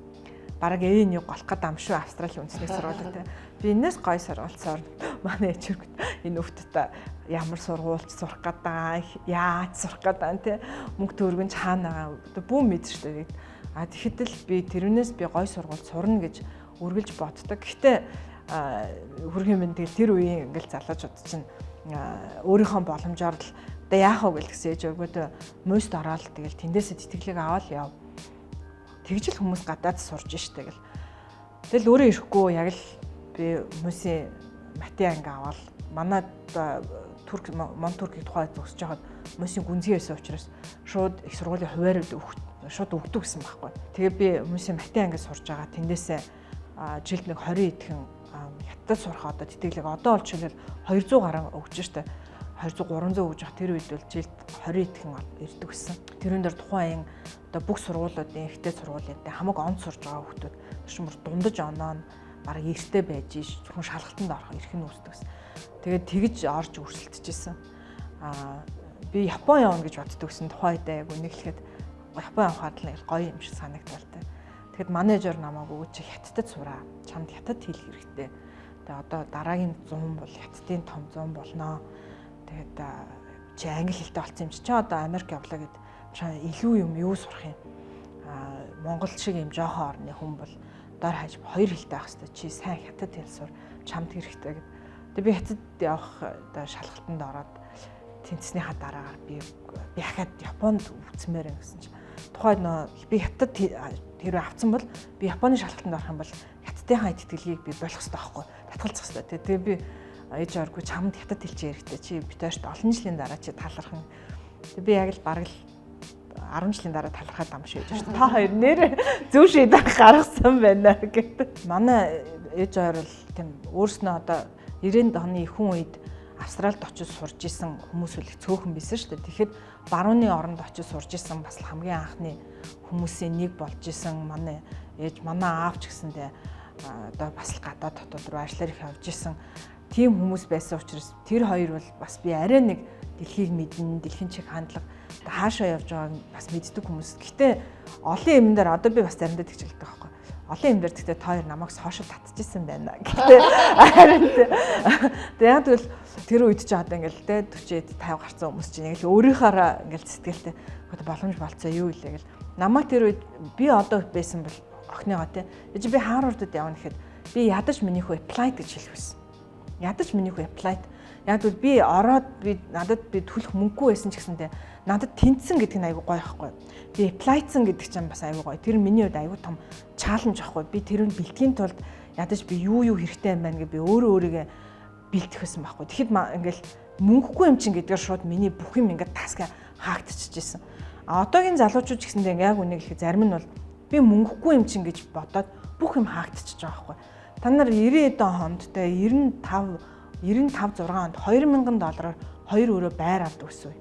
Бараг ээ нэг голох гээд ам шүү Австралийн үндэсний сургууль те. Би энэс гой сургууль сурна. Манай ээж өргөт энэ хүүхдтэй ямар сургуульч сурах гээд байгаа, яаж сурах гээд байгаа те. Мөнгө төгрөг нь хаана байгаа бүүн мэд шүү дээ. А тэгэхэд л би тэрнээс би гой сургууль сурна гэж үргэлж боддог. Гэхдээ хөрхийн минь тэгэл тэр үеийн ингээл залуучууд чинь өөрийнхөө боломжоор л одоо яах вэ гэлсэн ээж өгөөд муст ороод тэгэл тэндээсээ тэтгэлэг аваад яв. Тэгж л хүмүүс гадаад сурж штэ гэл. Тэгэл өөрөө ирэхгүй яг л би хүмүүсийн мати анги аваад манай Турк Мон Туркийг тухай зогсож байхад хүмүүсийн гүнзгий байсан учраас шууд их сургуулийн хуваарууд шууд өгдөг гэсэн байхгүй. Тэгээ би хүмүүсийн мати анги сурж байгаа тэндээсээ жилд нэг 20 идэхэн хятад сурах одоо тэтгэлэг одоо бол жишээлбэл 200 гаруй өгч штэ. 200 300 өгж явах тэр үед бол жилд 20 идэхэн ирдэг гэсэн. Тэрэн дээр тухайн одоо бүх сургуулиудын ихтэй сургуулийн хамаг он сурж байгаа хүмүүс тэр дундаж оноо нь бараг эртээ байж иш зөвхөн шалгалтанд орох эрх нь үүсдэг гэсэн. Тэгээд тэгж орж өрсөлдөж исэн. Аа би Япон явна гэж боддог гэсэн тухайн үедээ яг үнэхээр Япон явахад л нэг гоё юм шиг санагдвал та. Тэгэхэд менежер намайг өгөөч чи хятадд сураа. Чамд хятад хэл хэрэгтэй. Тэгээ одоо дараагийн 100 бол хятадын том 100 болноо. Тэгээд чи англи хэлтэй болсон юм чи чи одоо Америк явлаа гэд чаа илүү юм юу сурах юм. Аа Монгол шиг юм жоохон орны хүн бол дор хаяж хоёр хэлтэй байх хэрэгтэй. Чи сайн хятад хэл сур чамд хэрэгтэй гэд. Тэгээ би хятад явах одоо шалгалтанд ороод тэнцснийхаа дараагаар би хахад Японд үцмээр юм гэсэн чинь тухайд нөө би хятад хэрвээ авцсан бол би Японы шалгалтанд орох юм бол хятадынхаа тэтгэлгийг би болох хэрэгтэй байхгүй татгалзах хэрэгтэй. Тэгээ би ээж авааргүй чамд хятад хэл чи хэрэгтэй чи битэрт олон жилийн дараа чи талархан. Тэгээ би яг л бараг л 10 жилийн дараа талархаад ам шийдэж шүү. Та хоёр нэр зөв шийдэх гаргасан байна гэдэг. Манай ээж хоёр бол тийм өөрснөө одоо 90-ад оны ихэнх үед Австралид очиж сурж исэн хүмүүс үл их цөөхөн байсан шүү дээ. Тэгэхэд барууны оронд очиж сурж исэн бас хамгийн анхны хүмүүсийн нэг болж исэн манай ээж манай аав ч гэсэндээ одоо бас л гадаад хотод руу ажиллаар их явж исэн тийм хүмүүс байсан учраас тэр хоёр бол бас би арай нэг дэлхийг мэднэ, дэлхийн чиг хандлага хаашаа явж байгааг бас мэддэг хүмүүс. Гэтэ олон юм дээр одоо би бас заримдаа тэгж хэлдэг байхгүй. Олон юм дээр тэгтээ та хоёр намайг сошиал татчихсан байна. Гэтэ харин тэг яг тэгвэл тэр үед чи одоо ингээл те 40-д 50 гарсан хүмүүс чинь яг л өөрийнхоороо ингээл сэтгэлтэй боломж болцоо юу илээ гэл. Намайг тэр үед би одоо байсан бол охиныгоо те би Харвардд явна гэхэд би ядаж миний хүү apply гэж хэлэх байсан. Ядаж миний хүү apply. Яг тэгвэл би ороод би надад би төлөх мөнгөгүй байсан ч гэсэндээ надад тэнцсэн гэдэг нь айгүй гоё байхгүй. Би apply-цсан гэдэг чинь бас айгүй гоё. Тэр миний хувьд айгүй том challenge байхгүй. Би тэрүүнд бэлтгэхийн тулд ядаж би юу юу хэрэгтэй юм байна гэж би өөрөө өөрийгөө бэлтгэх байсан байхгүй. Тэгэхэд ингээл мөнгөгүй юм чинь гэдгээр шууд миний бүх юм ингээд тасгаа хаагдчихжээ. А одоогийн залуучууд ч гэсэндээ яг үнийг хэлэхэд зарим нь бол би мөнгөгүй юм чинь гэж бодоод бүх юм хаагдчихж байгаа байхгүй. Та нар 90 эдэн хонд те 95 95 6 онд 2000 доллараар хоёр өрөө байр авдаг гэсэн.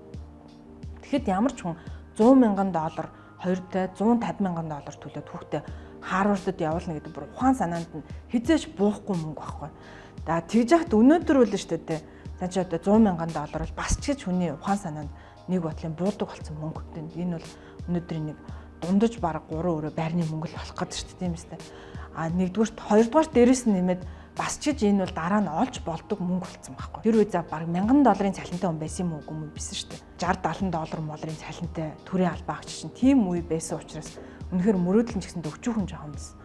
Тэгэхэд ямар ч хүн 100 мянган доллар хоёртой 150 мянган доллар төлөөд хүүхдээ Харвардд явуулна гэдэг бүр ухаан санаанд нь хизээч буухгүй мөнгө байхгүй. За тэгж яхад өнөөдөр үл шүү дээ. За чи одоо 100 мянган доллар бол бас ч гэж хүний ухаан санаанд нэг бодлын буудаг болсон мөнгө. Энэ бол өнөөдрийн нэг дундаж бараг 3 өрөө байрны мөнгө л болох гэдэг шүү дээ, тийм үстэй. А нэгдүгüрт, хоёрдугаарт дээрэс нь нэмээд бас ч гэж энэ бол дараа нь олж болдог мөнгө болсон байхгүй. Тэр үе за бараг 1000 долларын цалинтай хүн байсан юм уу үгүй юм бисэн шүү дээ. 60 70 доллар молрын цалинтай төрийн албаа агч чинь тийм үе байсан учраас үнэхээр мөрөөдөл нь ч гэсэн өчүүхэн жоохон байсан.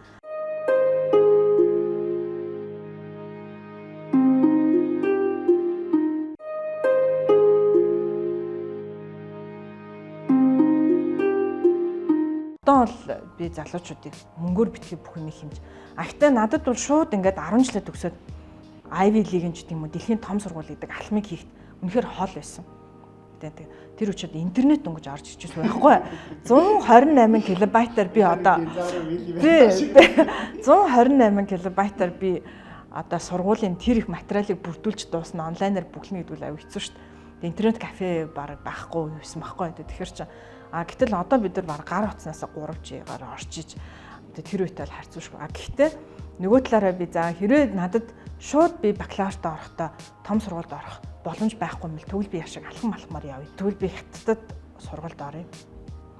Одоо бол би залуучуудыг мөнгөөр битгий бүх юм хэмж. А гэтээ надад бол шууд ингээд 10 жилээ төгсөөд Ivy League-ийн ч гэдэм үү дэлхийн том сургууль гэдэг алхмыг хийхэд үнэхээр хол байсан. Тэгээ тэр үчид интернет дөнгөж орж ирчихсэн байхгүй. 128 килобайтаар би одоо тий 128 килобайтаар би одоо сургуулийн тэр их материалыг бүрдүүлж дуусна онлайнаар бүглэнэ гэдэг бол аюу хэцүү шүү дээ. Интернет кафе баг байхгүй байсан байхгүй. Тэгэхээр чи а гэтэл одоо бид нар баг гар утснаас 3G-гаар орчиж тэр үетэй л харьцуулшгүй. А гэхдээ нөгөө талаараа би за хэрвээ надад шууд би бакалавртаа орохдоо том сургуульд орох боломж байхгүй юм бол тэгвэл би яшиг алхам алхмаар явъя. Тэгвэл би хятадд сургуульд оръё.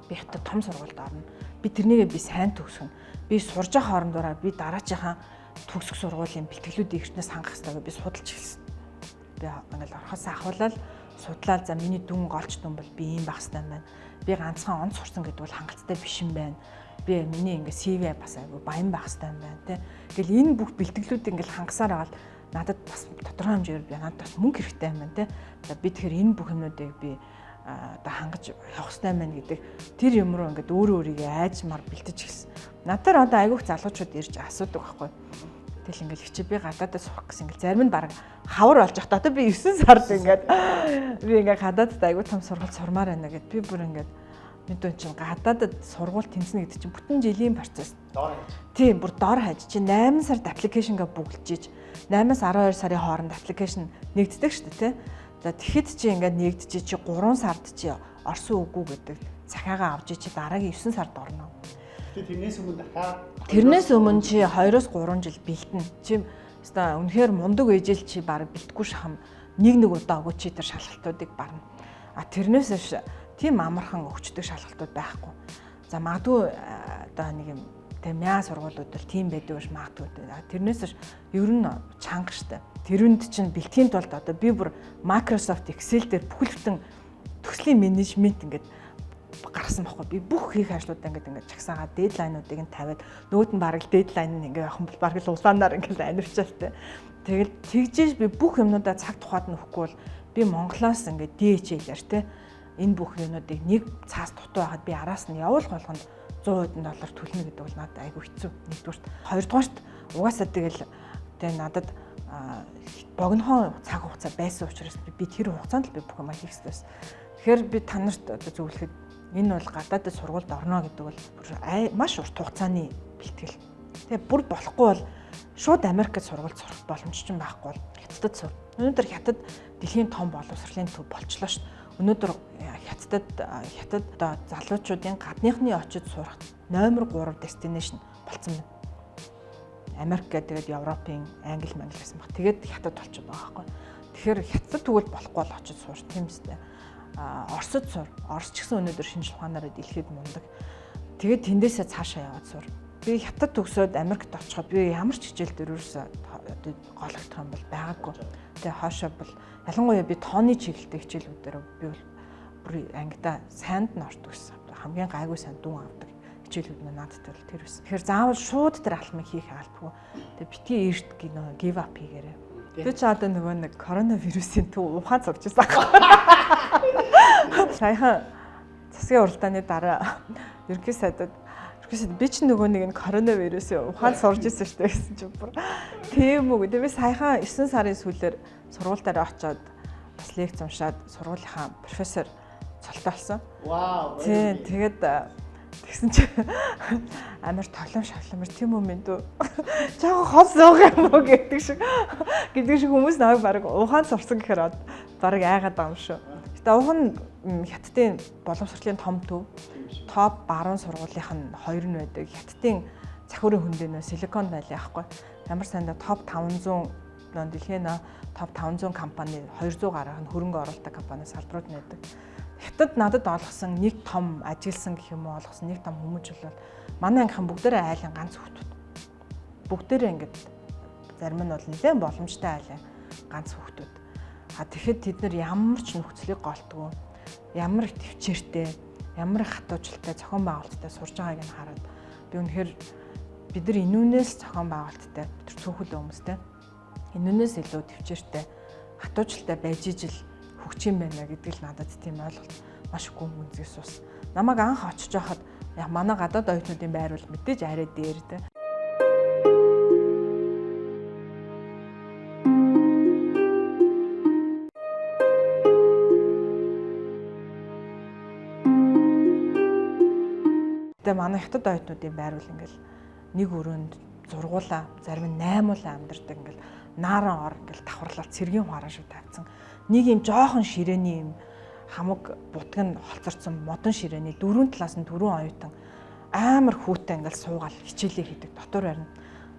Би хятад том сургуульд орно. Би тэрнийгээ би сайн төгсгөнө. Би сурж байгаа хоорондоороо би дараачихаа төгсөх сургуулийн бэлтгэлүүдийг эртнээс хангах хэрэгтэй гэж би судалж эхэлсэн. Би ингээл орохоос ахуулаад судлаад за миний дүн голч дүн бол би ийм байх хэрэгтэй юм байна. Би ганцхан онц сурсан гэдэг бол хангалттай биш юм байна. Би миний ингээ CV бас айгүй баян байх хэрэгтэй юм байна те. Ингээл энэ бүх бэлтгэлүүдийг ингээл хангасаар байгаа л Надад бас тодорхой хэмжээгээр би надад бас мөнгө хэрэгтэй юм байна те. За би тэгэхээр энэ бүх юмнуудыг би одоо хангаж явах хэрэгтэй байна гэдэг тэр юм руу ингээд өөрөө өөрийгөө айжмаар бэлтэж гисэн. Надаар одоо айгүйх залуучууд ирж асуудаг байхгүй. Тэгэл ингээл хичээ би гадаадад сурах гэсэн ингээл зарим нь баг хавар болж явах. Одоо би 9 сард ингээд би ингээд гадаадад айгүй том сургууль сурмаар байна гэд би бүр ингээд мэдүүн чинь гадаадад сургууль тэнцэнэ гэдэг чинь бүтэн жилийн процесс. Дор хаяж. Тийм, бүр дор хаяж. Чи 8 сард application гээ бүгэлж иж 8-аас 12 сарын хооронд application нэгддэг шүү дээ, тий. За тэгэхэд чи ингээд нэгдэж чи 3 сард чи орсон үгүй гэдэг захиагаа авч чи дараагийн 9 сард орно. Гэтэ тэрнээс өмнө дахиад Тэрнээс өмнө чи 2-3 жил бэлтэнэ. Чи өстой үнэхээр мундаг ээжэл чи баг бэлтгэхгүй шахам нэг нэг удаа өгөө чи тэр шалгалтуудыг барна. А тэрнээс биш тийм амархан өгчдөг шалгалтууд байхгүй. За магадгүй одоо нэг юм тэг мяа сургуулиуд бол тийм байдаг биш магадгүй. Тэрнээс биш ер нь чанга штэ. Тэрүнд чинь бэлтгэхийн тулд одоо би бүр Microsoft Excel дээр бүхэл бүтэн төслийн менежмент ингээд гаргасан байхгүй. Би бүх хийх ажлуудаа ингээд ингээд чагсаагаа deadline уудыг нь тавиад нөгөөд нь бараг deadline нь ингээд явах юм бол бараг л улаанаар ингээд анивчаалтай. Тэгэл тэгжээж би бүх юмнуудаа цаг тухайд нь өгөхгүй бол би Монголоос ингээд DHL-ээр те энэ бүх юмнуудыг нэг цаас дутуу байхад би араас нь явуулах болгонд 100 доллар төлнө гэдэг бол надад айгүй хэцүү. Нэгдүгüрт. Хоёрдугаарт угаасаа тэгэл тэгээ надад богинохон цаг хугацаа байсан учраас би тэр хугацаанд л би бүх юм хийх хэрэгтэй байсан. Тэгэхээр би та нарт одоо зөвлөхөд энэ бол гадаадд сургуульд орно гэдэг бол маш урт хугацааны бэлтгэл. Тэгээ бүр болохгүй бол шууд Америкт сургуульд сурах боломж ч байхгүй бол Хятадд сур. Өнөөдөр Хятад дэлхийн том боловсролын төв болчлоо шүү дээ. Өнөөдөр Хятадд Хятад одоо залуучуудын гадныхны очиж сурах номер 3 destination болцсон байна. Америк гэдэг тэгээд Европын Англи мангли гэсэн баг. Тэгээд Хятад болчиход байгаа байхгүй. Тэгэхээр Хятад тэгвэл болохгүй бол очиж сур тийм үстэй. А Оросд сур. Орос ч гэсэн өнөөдөр шинжлэх ухаанаараа дэлхийд мундаг. Тэгээд тэндээсээ цаашаа яваад сур. Би Хятад төгсөөд Америкт очиход би ямар ч хичээл дээр ерөөсөө одоо гологдох юм бол байгаагүй. Тэгээ хоошоо бол ялангуяа би тооны чиглэлтэй хичээлүүдээр би бол бүр ангидаа сайнд нь ордог гэсэн. Хамгийн гайгүй сайн дүн авдаг хичээлүүд нь надад бол тэр байсан. Тэгэхээр заавал шууд тэр алхмыг хийх албагүй. Тэгээ битгий эрт гинөө give up хийгээрэй. Би ч одоо нөгөө нэг коронавирусын төв ухаан зурж байсан аахгүй. Саяхан засгийн уралдааны дараа ерөнхий сайдад ерөнхий сайд би ч нөгөө нэг энэ коронавирусын ухаан сурж ирсэн шүү дээ гэсэн чинь бүр тийм үү. Тэгээ би саяхан 9 сарын сүүлээр сургууль дээр очиод бас лекц уншаад сургуулийнхаа профессор цолтоолсон. Вау. Тийм тэгээд тэгсэн чи амар тоглоом шавламар тийм үү мэд үү. Жаахан хол суух юм уу гэдэг шиг хүмүүс намайг баг ухаан сурсан гэхээр баг айгаад байгаа юм шүү. Гэтэ ухан Хятадын боловсролын том төв топ баруун сургуулийнх нь хоёр нь байдаг. Хятадын цахиурын хөндөө нөө Silicon Valley ахгүй. Ямар санда топ 500 нөө дэлхийн топ 500 компани 200 гаруй нь хөрөнгө оруулалтын компани салбарууд нь байдаг. Хятад надад олгосон нэг том ажилласан гэх юм уу олгосон нэг том хүмүүжил бол манай ангийнхан бүгдээрээ айлын ганц хүүхдүүд. Бүгдээрээ ингээд зарим нь бол нэлээд боломжтой айлын ганц хүүхдүүд. А тэгэхэд тэд нар ямар ч нөхцөлийг голтгоо, ямар их төвчээртэй, ямар их хатуучлалтай зохион байгуулалттай сурж байгааг нь хараад би үнэхээр бид нар энүүнээс зохион байгуулалттай бид нар цөөхөл хүмүүстэй энүүнээс илүү төвчээртэй хатуучлалтай байж ижил хөгч юм байна гэдэг л надад тийм ойлголт маш гүн гүнзгий суус. Намайг анх очиж байхад яг манай гадаад оюутнуудын байр бол мэдээж арай дээр те. Тэгээ манай хятад оюутнуудын байр бол ингээл нэг өрөөнд зургуулаа зарим нь наймуулаа амьдардаг ингээл нааран ор ингээл давхарлал цэргийн хуараа шиг тавьсан. Нэг юм жоохон ширээний юм хамаг бутг нь холцорсон модон ширээний дөрвөн талаас нь дөрвөн оюутан амар хүүтэй ингээл суугаал хичээлээ хийдэг дотор барина.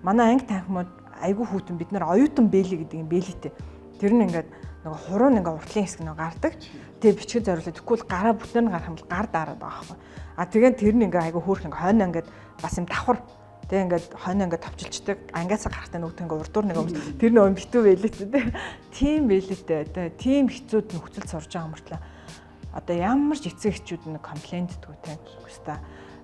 Манай анги танхимууд айгүй хүүтэн бид нар оюутан бэлий гэдэг юм бэлийтэй. Тэр нь ингээд нөгөө хуруу нь ингээ уртлын хэсэг нэг гардаг. Тэгээ бичгэ зориулаад тэгвэл бол гараа бүтнээр нь гарах юм бол гар дараад байгаа байхгүй. А тэгээд тэр нь ингээ айгүй хөөрх ингээ хойно ингээд бас юм давхар. Тэгээ ингээд хойно ингээд товчилчдаг. Ангиасаа гарахтаа нөгөөт ингээ урдуур нэг өмс. Тэр нөө битүү бэлийтэй те. Тийм бэлийтэй одоо тийм хэцүүд нөхцөл сурж байгаа мөртлөө одоо ямар ч эцэг эхчүүд нэг complain ддэггүй те. Үгүй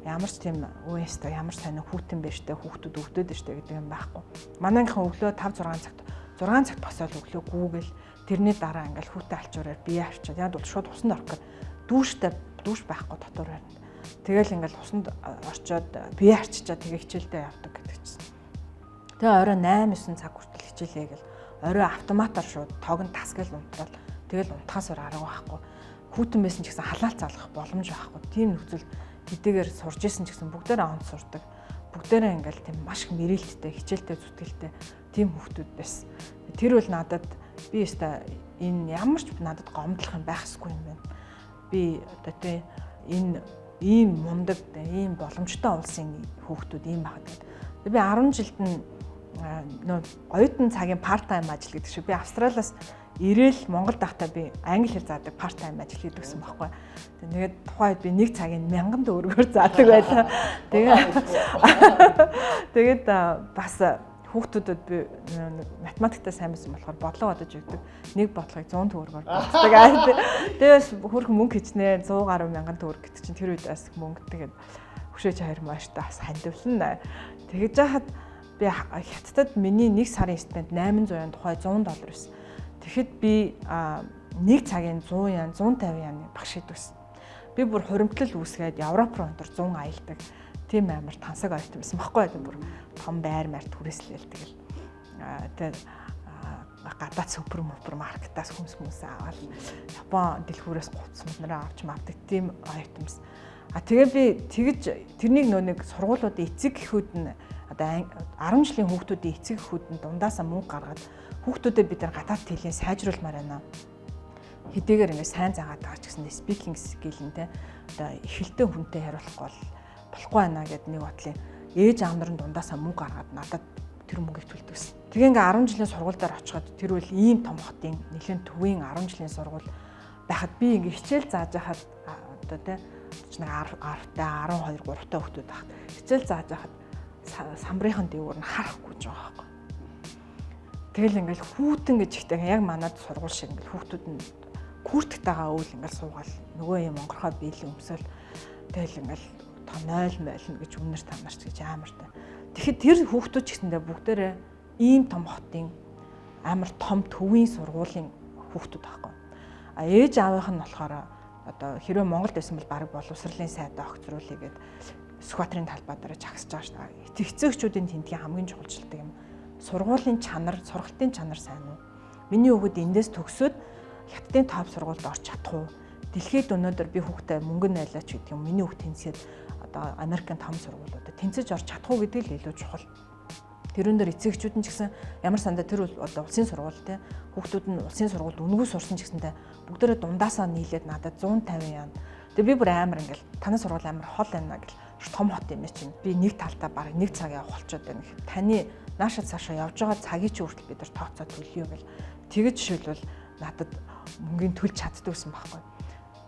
ямар ч тийм үеэстэй ямар ч сонин хүүтэн байж тээ хүүхдүүд өвдөд штэ гэдэг юм байхгүй. Манай ангийнхан өглөө 5 6 цагт 6 цагт босоод өглөө гүүгэл, тэрний дараа ингээл хүүтэй алчуураар бие арчаад, яг бол шууд усанд орох гээд дүүштэй, дүүш байхгүй дотор байранд. Тэгэл ингээл усанд орчоод бие арчичаад, тэгээ хичээлдээ явдаг гэдэг чинь. Тэгээ орой 8 9 цаг хүртэл хичээлээ гэл, орой автоматар шууд тог нь тасгал унтраал, тэгэл унтахаас өөр арга байхгүй. Хүүтэн байсан ч гэсэн халаал залгах боломж байхгүй. Тийм нөхцөл хэдийгээр сурж исэн ч гэсэн бүгдээрээ онц сурдаг. Бүгдээрээ ингээл тийм маш их мэрээлттэй, хичээлтэй, зүтгэлтэй тийм хүүхдүүд байсан. Тэр бол надад би өста энэ ямар ч надад гомдлох юм байхсгүй юм байна. Би одоо тий энэ ийм мундаг, ийм боломжтой улсын хүүхдүүд ийм байхад гэдэг. Би 10 жилд нь нөө оюутан цагийн part time ажил гэдэг шиг би Австралиас ирээл Монгол байхдаа би англи хэл заадаг part time ажил хийдэг гэсэн байхгүй. Тэгээд тухайн үед би нэг цагийн 1000 төгрөгөөр заадаг байлаа. Тэгээд бас хүүхдүүдэд би математиктаа сайн байсан болохоор бодлого бодож өгдөг. Нэг бодлогыг 100 төгрөгөөр боддог. Тэгээс хөрх мөнгө хичнээн 100 гаруй мянган төгрөг гэдэг чинь тэр үед бас мөнгө. Тэгээд хөшөөж хоёр мааштай бас хандивлана. Тэгэж яхад би Хятадд миний нэг сарын стипенд 800 ян, тухай 100 доллар байсан. Тэгэхэд би нэг цагийн 100 ян, 150 яны багш хийдэг байсан. Би бүр хуримтлал үүсгээд Европ руу өнтер 100 аялдаг. Тийм амар тансаг оюутан байсан баггүй. Бүр том байр маар түрээслээл, тэгэл тэгээд гадаад супер мупер маркетаас хүмс хүмс аваад, Япон дэлгүүрээс гутас моднороо авч мавдаг тийм оюутан байсан. А тэгээ би тэгж тэрнийг нөө нэг сургуулиудын эцэг эхүүд нь, одоо 10 жилийн хүүхдүүдийн эцэг эхүүд нь дундаасаа мөнгө гаргаад хүүхдүүдэд бид нар гадаад хэлийг сайжруулмаар байна. Хэдийгээр ингээд сайн заагаад байгаа ч гэсэн speaking skill нь те одоо эхэлтэй хүнтэй хариулахгүй бол болохгүй байна гэд нэг бодлын ээж аав нарын дундаасаа мөнгө гаргаад надад тэр мөнгийг төлдөг гэсэн. Тэгээ ингээ 10 жилийн сургууль дээр очиход, тэр үл ийм том хотын нэлээд төвийн 10 жилийн сургууль байхад би ингээ хичээл зааж хахад, одоо те нэг 10 10-тай, 12 3-тай хүүхдүүд байхад хичээл зааж хахад самбрынхан дээгүүр нь харахгүй ч байгаа байхгүй. Тэгэл ингээл хүүтэн гэж ихтэй яг манад сургууль шиг ингээл хүүхдүүд нь куртктайгаа өвөл ингээл суугаал, нөгөө юм онгорхой биелэн өмсөөл, тэгэл ингээл тонойл мойлно гэж үнэр тамарч гэж амар та. Тэгэхэд тэр хүүхдүүд ч гэсэндээ бүгдээрээ ийм том хотын амар том төвийн сургуулийн хүүхдүүд байхгүй. А ээж аавынх нь болохоор одоо хэрвээ Монголд байсан бол баг боловсролын сайдаа огцруулъя гэд Сүхбаатарын талбай дээр жагсаж байгаа шүү дээ. Эцэгчүүдийн тентгийн хамгийн чухалчилдаг юм. Сургуулийн чанар, сургалтын чанар сайн уу? Миний хүүхэд эндээс төгсөөд Хятадын топ сургуульд орч чадах уу? Дэлхийд өнөөдөр би хүүхдээ мөнгө найлаач гэдэг юм. Миний хүүхд тэнцээд одоо Америкийн том сургуулиудад тэнцэж орч чадах уу гэдэг л илүү чухал. Тэрэн дээр эцэгчүүд нь ч гэсэн ямар сандаа тэр одоо улсын сургууль те, хүүхдүүд нь улсын сургуульд үнэгүй сурсан ч гэсэнтэй бүгдээрээ дундаасаа нийлээд надад 150 яан. Тэгээ би бүр амар ингээл танай сургууль амар хол байна гэл, том хот юм чинь. Би нэг талдаа баг нэг цаг явах болчиход байна гэх. Таны нааша цаашаа явж байгаа цагийг чи хүртэл бид нар тооцоо төлөё гэл. Тэгэж жишээлбэл надад мөнгөний төлж чаддаг гэсэн байхгүй.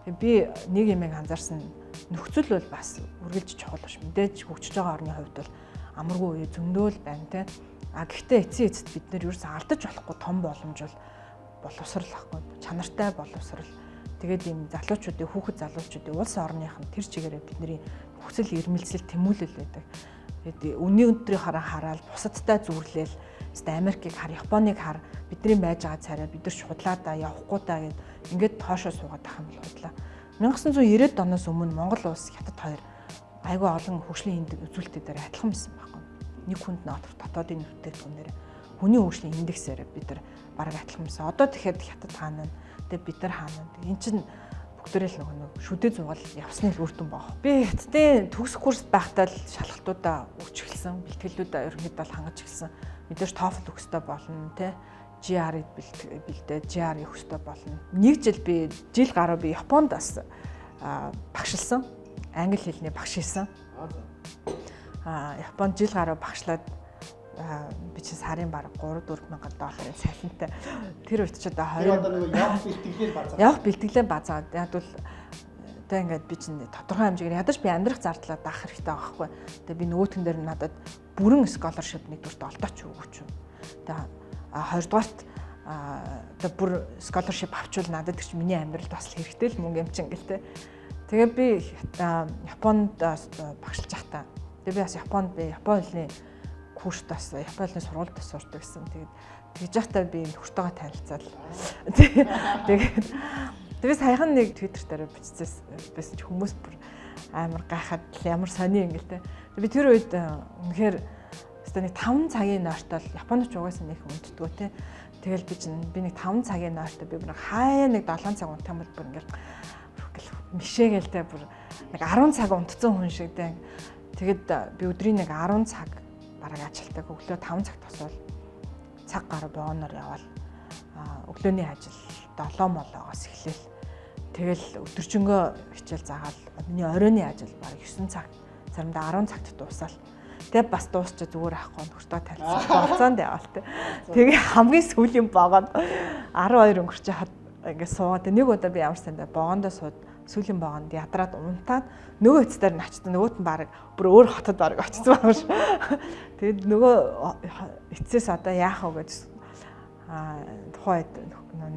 Тэгээ би нэг юм анзаарсан, нөхцөл бол бас үргэлж чухал биш. Мэдээж хөгжиж байгаа орны хувьд бол амаргүй үе зөндөөл байна те. А гэхдээ эцсийн эцэст бид нэр ерөөсөө алдаж болохгүй том боломж бол боловсрал ахгүй. Чанартай боловсрал. Тэгээд ийм залуучуудын, хүүхэд залуучуудын, улс орных нь тэр чигээрээ бидний нөхцөл ирмэлзэл, тэмүүлэл байдаг. Тэгээд үнийн өндрийн хараа хараал бусадтай зүрлээл, хэвээ Америкийг хар, Японыг хар, бидний байж байгаа царай бид нар ч худлаа да, явахгүй да гэд ингээд тоошоо суугаад ах юм бол худлаа. 1990-ад оноос өмнө Монгол улс, Хятад хоёр айгүй олон хөгжлийн үзүүлэлтүүдээр адилхан байсан байхгүй. Нэг хүнд нотор дотоодын бүтээгдэхүүнээр, хүний хөгжлийн индексээр бид нар бараг адилхан байсан. Одоо тэгэхээр Хятад хаана вэ? Тэгээ бид нар хаана вэ? Эн чинь бүгдээрээ л нөгөө нэг шүдэ зугаал явсны л үр дүн баг. Би Хятадын төгс курст байхдаа л шалгалтуудаа өгч эхэлсэн. Бэлтгэлүүдээ ерөнхийдөө л хангаж эхэлсэн. Мэдээж TOEFL өгөх ёстой болно те. GRE бэлдээ, GRE өгөх ёстой болно. Нэг жил би, жил гаруй би Японд бас багшилсан. Англи хэлний багш хийсэн. Японд жил гаруй багшлаад би чи сарын бараг 3 4 мянган долларын цалинтай. Тэр үед ч одоо 20 одоо нөгөө явах бэлтгэлээр базаа. Явах бэлтгэлээр базаа. Яг бол одоо ингээд би чинь тодорхой хэмжээгээр ядаж би амьдрах зардлаа даах хэрэгтэй байгаа байхгүй. Тэгээ би нөгөөтгөн дээр надад бүрэн scholarship нэгдүгüрт олдооч өгөөч. Тэгээ хоёрдугаарт одоо бүр scholarship авчвал надад тэр чинь миний амьдралд бас л хэрэгтэй л мөнгө юм чинь гэл те. Тэгээ би Японд багшилж байхдаа тэгээ би бас Японд би Япон хэлний Хөрт бас Японы сургуульд бас сурдаг гэсэн. Тэгээд тэгж байхдаа би нөхөртөөгөө танилцаад. Тэгээд би саяхан нэг Twitter дээр бичсэн байсан чи хүмүүс бүр амар гайхаад ямар сони юм гэлтэй. Би тэр үед үнэхээр өстой нэг 5 цагийн нойртой Японоч угаасаа нэг унтдгүү те. Тэгэл би чинь би нэг 5 цагийн нойртой би бүр хаяа нэг 7 цаг унтах юм бол бүр ингээл мишээгээл те, бүр нэг 10 цаг унтцсан хүн шиг те. Тэгэд би өдрийн нэг 10 цаг бараг ажилтдаг. Өглөө 5 цагт босвол цаг гаруй богоноор явбал өглөөний ажил 7 молоогоос эхлээл. Тэгэл өдөржингөө хичээл заагаал миний оройны ажил бараг 9 цаг, заримдаа 10 цагт дуусаал. Тэгээ бас дуусчаа зүгээр ахгүй нөхөртөө танилцсан. Болцоонд яваал те. Тэгээ хамгийн сүүлийн богонд 12 өнгөрч хад ингээд суугаад, нэг удаа би ямар сандаа богондоо сууд, сүүлийн богонд ядраад унтаад нөгөө эцдээр нь очсон. Нөгөөт нь баг бүр өөр хотод баг очсон байгаа ш. Тэгээд нөгөө эцээс одоо яах вэ гэж тухайн үед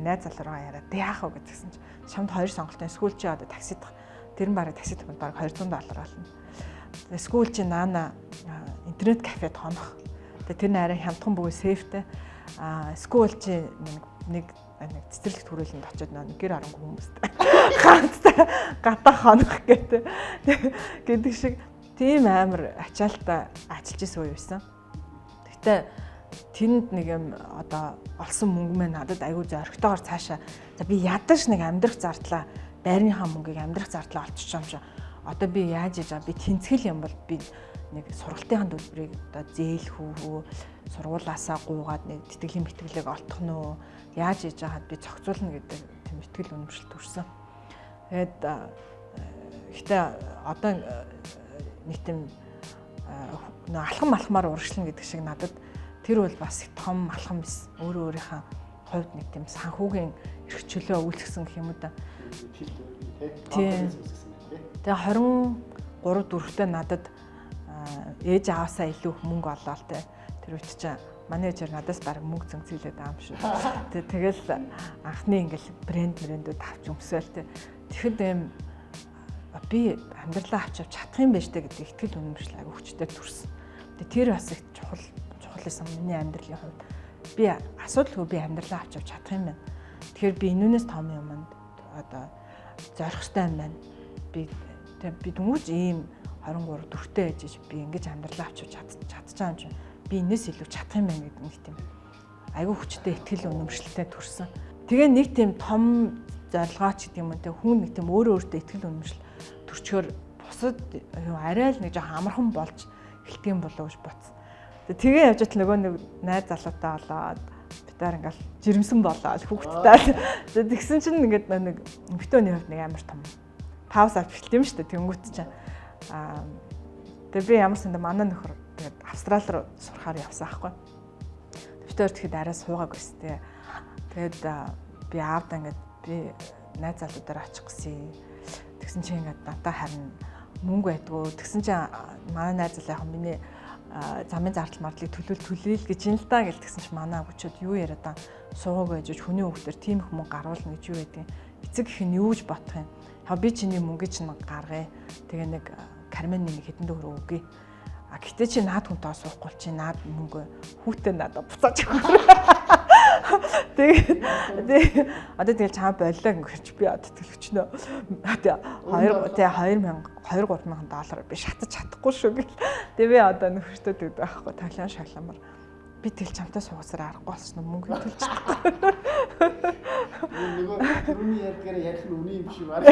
найз залуу руугаа яриад яах вэ гэсэн чинь чамд хоёр сонголттой. Эсвэл чи одоо таксид, тэр нь бараг таксид бараг 200 доллар болно. Эсвэл чи наана интернет кафед хонох. Тэгээ тэр нь арай хямдхан бөгөөд safe тэй. Эсвэл чи нэг нэг цэцэрлэг түрээлэнд очиод нэг гэр оронгүй хүмүүстэй ганцтай гадаа хонох гэдэг гэдэг шиг тийм амар ачаалтаа ажиллаж исэн үе байсан. Гэтэ тэнд нэг юм одоо олсон мөнгө мэн надад айгүй зоригтойгоор цаашаа за би ядаж нэг амьдрах зардлаа, байрныхаа мөнгийг амьдрах зардлаа олччих юм чи одоо би яаж яж би тэнцгэл юм бол би нэг сургалтын төлбөрийг одоо зээлэх үү, сургуулаасаа гуугаад нэг тэтгэлийн битгэлийг олдох нь уу, яаж яж хаад би зохицуулна гэдэг тийм итгэл үнэмшил төрсөн. Тэгээд гэтээ одоо нэг тийм нөө алхам алхмаар урагшлана гэдэг шиг надад тэр бол бас их том алхам биш. Өөрөө өөрийнхөө хувьд нэг тийм санхүүгийн эрх чөлөө үүсгэсэн гэх юм уу да. Тийм. Тэгээ 23 4-тэй надад ээж аавсаа илүү их мөнгө олоо те. Тэр үед чинь манай ээжэр надаас баг мөнгө зөнцөглөөд байгаа юм шиг. Тэгэл анхны ингээл брэнд брэндүүд авч өмсөөл те. Тэгэхэд эм би амьдралаа авч явж чадах юм байж тээ гэдэг итгэл үнэмшил аягүй хүчтэй төрсөн. Тэгээ тэр бас их чухал чухал байсан миний амьдралын хувьд. Би асуудалгүй би амьдралаа авч явж чадах юм байна. Тэгэхээр би энүүнээс том юмд одоо зорих хэрэгтэй юм байна. Би тэгээ би дөнгөж ийм 23 4-тэй ээж би ингэж амьдралаа авч явж чадчих юм чинь би энэс илүү чадах юм байна гэдэг нэг тийм айгүй хүчтэй итгэл үнэмшилтэй төрсөн. Тэгээ нэг тийм том зорилгооч гэдэг юм уу те, хүн нэг тийм өөрөө өөртөө итгэл үнэмшил төрчхөөр бусад юу арай л нэг жоохон амархан болж эхэлдэг юм болоо гэж бодсон. Тэгээ явж байтал нөгөө нэг найз залуутай болоод битаар ингээл жирэмсэн болоод хүүхэдтэй. Тэгсэн чинь ингээд нэг эмэгтэйний хувьд нэг амар том пауз авч эхэлт юм шүү дээ. Тэнгүүт чинь тэгээ би ямар санда манай нөхөр тэгээд Австрали руу сурахаар явсан аахгүй. Тэвтэр тэгэхэд арай суугаагүй байсан. Тэгээд би аавда ингээд би найз залуудаар очих гэсэн. Тэгсэн чинь ингээд надаа харин мөнгө байдгүй. Тэгсэн чинь манай найз залуу яг миний замын зардал мардлыг төлөөл төлөөл гэж юм л да гэл тэгсэн чинь манай өгчөд юу яриад байгаа, суугаагүй ээж хүний хүүхдээр тийм их мөнгө гаруулна гэж юу байдгийг, эцэг их нь юу гэж бодох юм. Яг би чиний мөнгөийг чинь гаргая. Тэгээ нэг карманы нэг хэдэн төгрөг өгье. А гэтээ чи наад хүнтэй суухгүй чи наад мөнгө хүүтэй надад буцааж өгөөрэй. Тэгээд одоо тэгэл чам боллоо ингэж би одоо төлөвчнө. Тэгээ 2 тэгээ 2000 2 3000 доллар би шатаж чадахгүй шүү гэл. Тэгээ би одоо нөхөртөө тэгдэг байхгүй талиан шагламар. Би тэгэл чамтай суугасаар аргагүй болсон мөнгө төлж чадахгүй. Нөгөө түрүүний ярьдгаараа ярих нь үнэн юм шиг байна.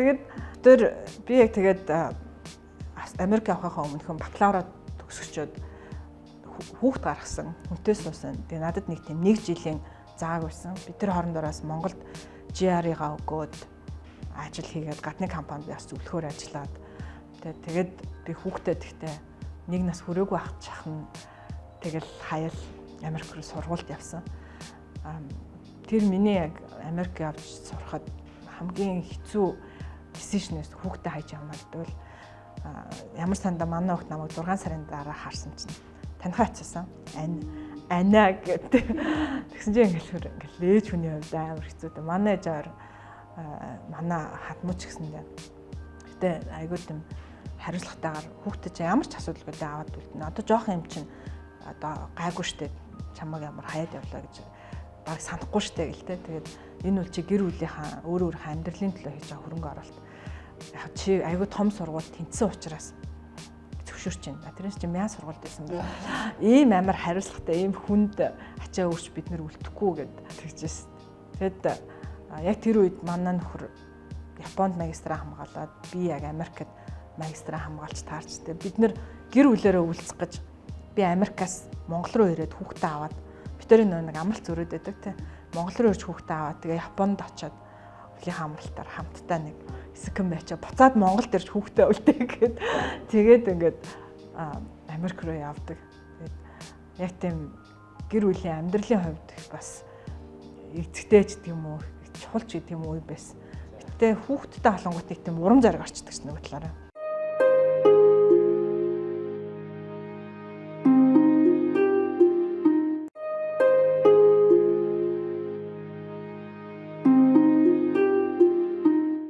Тэгээд тэр би яг тэгээд Америк явахынхаа өмнөхөн бакалавра төгсөчөөд хүүхд гаргасан, хүнтэй суусан. Тэгээ надад нэг тийм нэг жилийн зааг байсан. Би тэр хоорондоороос Монголд GRE-га өгөөд ажил хийгээд гадны компанид бас зөвлөхөөр ажиллаад тэгээд би хүүхдэд тэгтээ нэг нас хүрээгүй байх чахна тэгэл хаяал Америк руу сургуульд явсан. Тэр миний яг Америк явж сурахад хамгийн хэцүү decision-ээс хүүхдээ хайж явна гэдэг бол ямар санда манай хүүхд намайг 6 сарын дараа харсан чинь танихаа очсон. Ана гэдэг. Тэгсэн чинь ингээл ингээл ээж хүний хувьд амар хэцүү дээ. Манай ээж аар манай хадмууч гэсэндээ. Гэтэ айгүй тийм Хариуцлагатайгаар хүүхдээ чи ямар ч асуудалгүй дээ аваад үлдэнэ. Одоо жоохон юм чинь одоо гайгүй штэ, чамаг ямар хаяад явлаа гэж баг санахгүй штэ гэл те. Тэгээд энэ бол чи гэр бүлийнхаа өөр өөрийнхөө амьдралын төлөө хийж байгаа хөрөнгө оруулалт. Яг чи айгүй том сургууль тэнцсэн учраас зөвшөөрч байна. Тэрнээс чи мяа сургуульд байсан бол ийм амар хариуцлагатай, ийм хүнд ачаа өрч бид нэр үлдэхгүй гэд тэгжээс. Тэгэд яг тэр үед манай нөхөр Японд магистраа хамгаалаад, би яг Америкт магистраа хамгаалж таарч тэ, бид нэр гэр бүлээрээ уулзах гэж би Америкаас Монгол руу ирээд хүүхдээ аваад, бид тэрийн нэг амралт зөрөөд байдаг те, Монгол руу ирж хүүхдээ аваад, тэгээ Японд очиод өвлийнхаа амралтаар хамтдаа нэг хэсэгхэн байчаа буцаад Монголд ирж хүүхдээ үлдээх гээд тэгээд ингээд Америк руу явдаг. Тэгээд яг тийм гэр бүлийн амьдралын хувьд бас эцэгтэй ч гэдэг юм уу, чухал ч гэдэг юм уу байсан. Гэтэ хүүхдтэй халангуут нэг тийм урам зориг орчдөг ч нөгөө талаараа.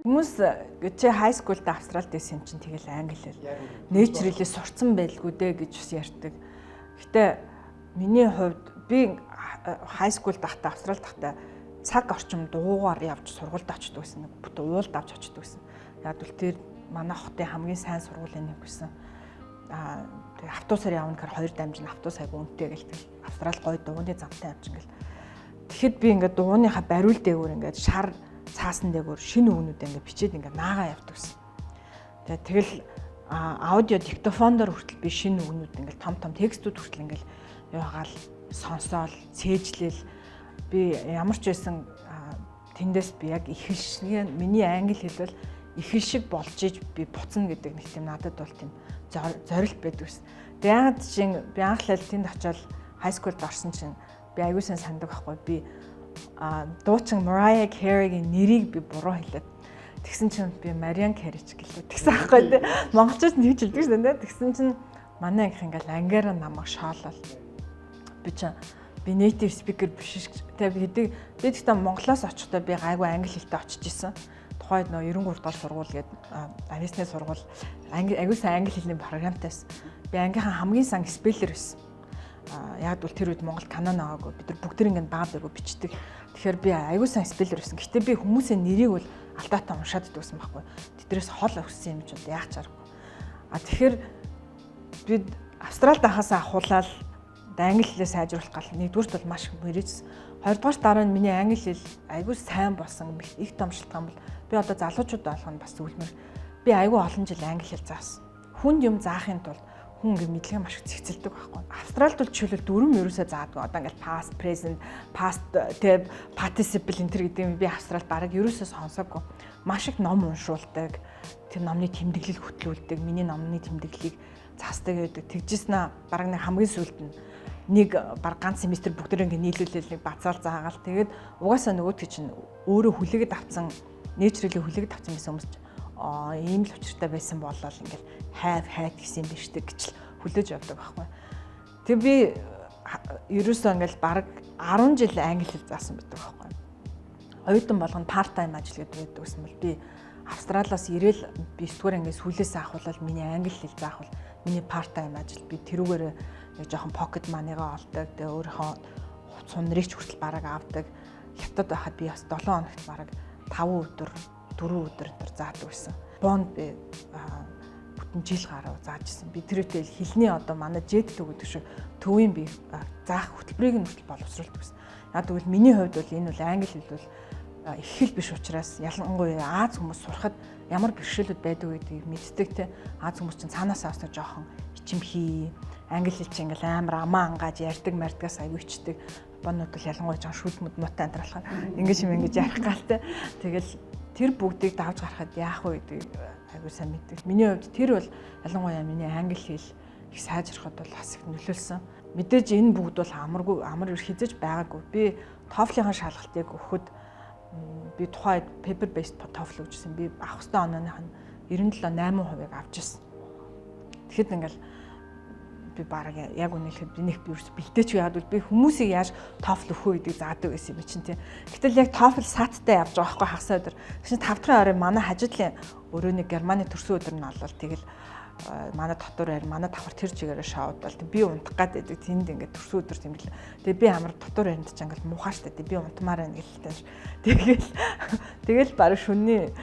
Хүмүүс чи high school-д Австралид байсан юм чинь тэгэл англи хэл naturally сурцсан байлгүй дээ гэж бас ярьдаг. Гэтэ миний хувьд би high school дахта, Австралид дахта цаг орчим дуугаар явж сургуульд очдөг гэсэн. Нэг бүтэн уулд авч очдөг гэсэн. Яг л тэр манай хотын хамгийн сайн сургуулийн нэг байсан. Тэгээ автобусаар явна гэхээр хоёр дамжин, автобус айгу үнэтэй гэл, тэгэл Австрали гоё дугуйны замтай явж ингээл. Тэгэхэд би ингээд дугуйныхаа бариул дээгүүр ингээд шар цаасан дээгүүр шинэ үгнүүд ингээд бичээд ингээд наагаа явдаг гэсэн. Тэгээ тэгэл аудио диктофон дээр хүртэл би шинэ үгнүүд ингээд том том текстүүд хүртэл ингээд яваагаал сонсоол цээжлэл, би ямар ч байсан тэндээс би яг их шиг миний англи хэл бол их шиг болж иж би буцна гэдэг нэг тийм надад бол тийм зорилт байдаг ш. Тэгээ яагаад чинь би анх л тэнд очиод high school-д орсон чинь би аягүй сайн сандаг байхгүй, би дуучин Mariah Carey-гийн нэрийг би буруу хэлээд, тэгсэн чинь би Marian Carey ч гэлээ тэгсэн аахгүй тий. Монголчууд тэгж хэлдэг шээ тий. Тэгсэн чинь манай анх ингээл ангиараа намайг шоолол. Би чинь би native speaker биш тий, би би тэгтээ Монголоос очихдоо би гайгүй англи хэлтэй очиж исэн. Тухайд нөө 93 дугаар сургууль гээд авиасны сургууль аягүй сайн англи хэлний програмтайс. Би ангийнхаа хамгийн сайн speller байсан. Яг бол тэр үед Монгол канон аваагүй. Бид нар бүгд ингэ баав дэргүү бичдэг. Тэгэхээр би аягүй сайн speller байсан. Гэтэ би хүмүүсийн нэрийг бол алдаатай уншаад байсан байхгүй. Тэдрээс хол өссөн юм ч одоо яах ч аргагүй. А тэгэхээр бид Австралид ахасаа ахуулаад англи хэлээ сайжруулах гал нэгдүгüрт бол маш их мөрөөдсөн. Хоёрдугаар дараа нь миний англи хэл айгүй сайн болсон их том шалтгаан бол би одоо залуучууд болгоно бас зөвлөмөр, би айгүй олон жил англи хэл заасан. Хүнд юм заахын тулд хүн ингээ мэдлэгээ маш их цэгцэлдэг байхгүй. Австралид бол жишээлбэл дүрэм ерөөсөө заадаг. Одоо ингээл past, present, past тэ participle энэ төр гэдэг юм би Австралид бараг ерөөсөө сонсоогүй. Маш их ном уншуулдаг. Тэр номны тэмдэглэл хөтлүүлдэг. Миний номны тэмдэглэлийг заасдаг байдаг. Тэгжсэн аа бараг нэг хамгийн сүүлд нь нэг баг ганц семестр бүгд ингээ нийлүүлэл нэг бацаал заагаал, тэгээд угаасаа нөгөөдг чинь өөрөө хүлээгээд авцсан, naturally хүлээгээд авцсан байсан хүмүүс чинь аа ийм л учиртай байсан болол ингээл have had гэсэн юм биш үү гэж л хүлээж авдаг байхгүй. Тэг би ерөөсөө ингээл баг 10 жил англи хэл заасан байдаг байхгүй. Оюутан болгоно part time ажил гэдэг байдаг гэсэн бол би Австралиас ирээл би 9 дугаар ангиас сүүлээс ахуулаад миний англи хэл заах бол миний part time ажил. Би тэрүүгээр нэг жоохон pocket money-гаа олдог. Тэгээ өөрийнхөө хувц сунрыг ч хүртэл бараг авдаг. Хятад байхад би бас 7 хоногт бараг 5 өдөр, 4 өдөр энэ төр заадаг байсан. Бонд би бүтэн жил гаруй зааж исэн. Би тэр үедээ хэлний одоо манай JET гэдэг шиг төвийн би заах хөтөлбөрийг нь хүртэл боловсруулдаг гэсэн. Яг тэгвэл миний хувьд бол энэ бол англи хэл бол их хэл биш учраас ялангуяа Ази хүмүүс сурахад ямар бэрхшээлүүд байдаг гэдгийг мэддэг те. Ази хүмүүс чинь цаанаасаа бас жоохон ичимхий, англи хэл чинь ингээл амар амаа ангааж ярьдаг мардгаас аягүй ичдэг. Японууд бол ялангуяа жоохон шүдмэд муутай энэ болохоор ингэж юм ингэж ярих гал те. Тэгэл тэр бүгдийг давж гарахад яах вэ гэдгийг аягүй сайн мэддэг. Миний хувьд тэр бол ялангуяа миний англи хэл их сайжрахад бол бас их нөлөөлсөн. Мэдээж энэ бүгд бол амаргүй, амар хизэж байгаагүй. Би TOEFL-ийн шалгалтыг өгөхөд би тухайд paper based TOEFL өгчсэн. Би авах ёстой онооных нь 97 8%-ыг авч ирсэн. Тэгэхэд ингээл би бараг яг үнэ хэлэхэд би нэг би ерөөс бэлдээч яагаад бол би хүмүүсийг яаж TOEFL өгөх вэ гэдгийг заадаг байсан юм чинь тий. Гэтэл яг TOEFL SAT-тай явж байгаа байхгүй хагас өдөр. Тэгсэн 5 дахь орой манай хажуудлын өрөөний Германы төрсөн өдөр нь болол тэгэл Манай дотор байр, манай давхар тэр чигээрээ шоудал. Би унтах гад байдаг. Тэнд ингээд төрсөн өдөр тэмдэглээ. Тэгээ би амар дотор байранд ч ингээд муухай штэ. Би унтмаар байна гэлтэй. Тэгэл бараг шөнийн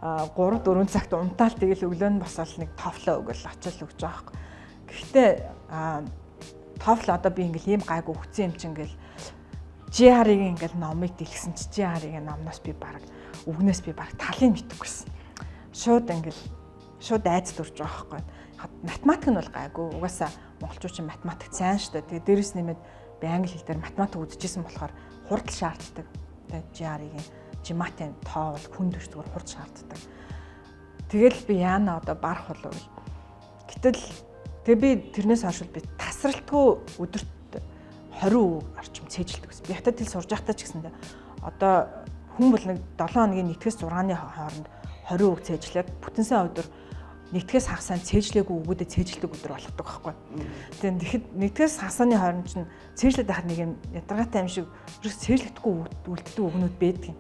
3 4 цагт унтаал, тэгэл өглөө нь босоод нэг TOEFL өгөөл очил өгч байгаа байхгүй. Гэхдээ TOEFL одоо би ингээл ийм гайгүй өгсөн юм чинь ингээл GRE-ийн ингээл номыг дэлгэсэн чи GRE-ийн номноос би бараг үгнээс би бараг талыг мэдэхгүйсэн. Шууд ингээл шууд айц төрж байгаа байхгүй. Математик нь бол гайгүй. Угаасаа монголчууд чинь математик сайн шүү дээ. Тэгээ дээрэс нэмээд би англи хэл дээр математик үзчихсэн болохоор хурдл шаарддаг. Тэгээ GRE-ийн GMAT-ын тоо бол хүнд биш, зүгээр хурд шаарддаг. Тэгэл би яана одоо барах болов гэл. Гэтэл тэгээ би тэрнээс хойш би тасралтгүй өдөрт 20 үг орчим цээжилдэг гэсэн. Би хятад хэл сурж байхдаа ч гэсэндээ одоо хүн бол нэг 7 хоногийн 1-ээс 6-ны хооронд 20 үг цээжлээд бүтэн сайн өдөр нэгтгэхээс хагасаа цээжлээгүй үгүүдээ цээжилдэг өдөр болгодог байхгүй. Тэгээд тэгэхэд нэгтгэхээс хагасааны хооронд чинь цээжлээд байхад нэг юм ядаргаатай юм шиг ерөөс цээжлэгдэхгүй үлддэг үгнүүд байдаг юм.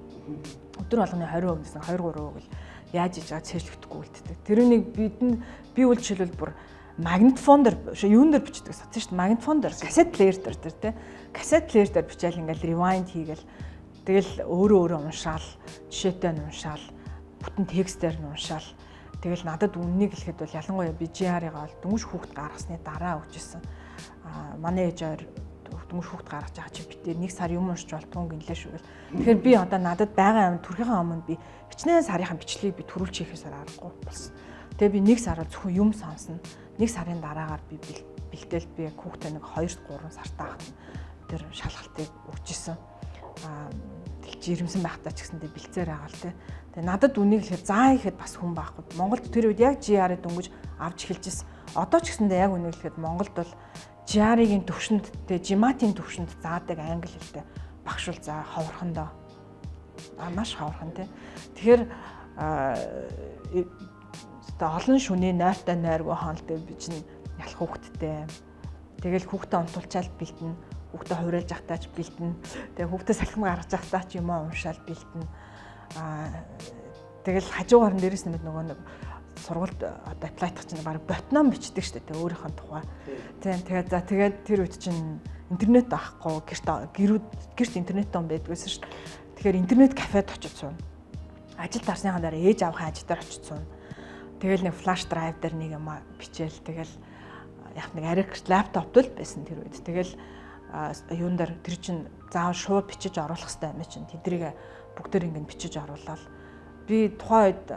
Өдөр болгоны 20 үг гэсэн 2 3 үг л яаж иж байгаа цээжлэгдэхгүй үлддэг. Тэрнийг бидэнд би үл жишээлбэл бүр магнитофон дээр, юун дээр бичдэг сатсан шүү дээ. Магнитофон дээр, кассет плеер дээр тэр тий. Кассет плеер дээр бичээл ингээл rewind хийгээл тэгэл өөрөө өөрөө уншаал, жишээтэй нь уншаал, бүтэн текстээр нь уншаал. Тэгэл надад үннийг хэлэхэд бол ялангуяа би GRE-га бол дөнгөж хүүхд гаргасны дараа өгчээсэн. Аа, манай ээж хоёр дөнгөж хүүхд гаргаж байгаа чи битээ нэг сар юм уншиж бол тун гинлээ шүү гэл. Тэгэхээр би одоо надад байгаа юм төрхийнхээ өмнө би хичнээн сарынхаа бичлэгийг би төрүүлж хийхээс аргагүй болсон. Тэгээ би нэг сар зөвхөн юм сонсно. Нэг сарын дараагаар би бэлдээл би хүүхдээ нэг 2 3 сартаа хат тэр шалгалтыг өгч исэн. Аа, жирэмсэн байхдаа ч гэсэндээ бэлцээр байгаа л те. Тэгээ надад үнийг хэлэхэд заа ихэд бас хүн байхгүй. Монголд тэр үед яг GRE дөнгөж авч эхэлж ирсэн. Одоо ч гэсэндээ яг үнийг хэлэхэд Монголд бол GRE-ийн төвшөнд те, GMAT-ийн төвшөнд заадаг англи хэлтэй багш бол за ховорхондоо. А маш ховорхон те. Тэгэхээр одоо олон шүний нойртой нойргүй хоол дээр би чинь ялах хүүхэдтэй. Тэгэл хүүхдээ унтуулчаал бэлтэн, хүүхдээ хуриалж явахтаа ч бэлтэн. Тэгээ хүүхдээ салхим гаргаж явахтаа ч юм уу уншаал бэлтэн. Аа, тэгэл хажуугаар нь дээрэс нэмээд нөгөө нэг сургуульд одоо apply дах чинь баг ботном бичдэг шүү дээ өөрийнхөө тухай. Тийм, тэгээд за тэгээд тэр үед чинь интернет байхгүй, гэрт гэрүүд гэрт интернет он байдгүйсэн шүү дээ. Тэгэхээр интернет кафед очиж сууна. Ажил дарсныхаа дараа ээж авахын ажил дээр очиж сууна. Тэгэл нэг flash drive дээр нэг юм бичээл, тэгэл яг нэг ариг лаптоп л байсан тэр үед. Тэгэл юун дээр тэр чинь заавал шууд бичиж оруулах хэрэгтэй юм чинь. Тэдрийг бүгдээр ингэ бичиж оруулаад би тухайн үед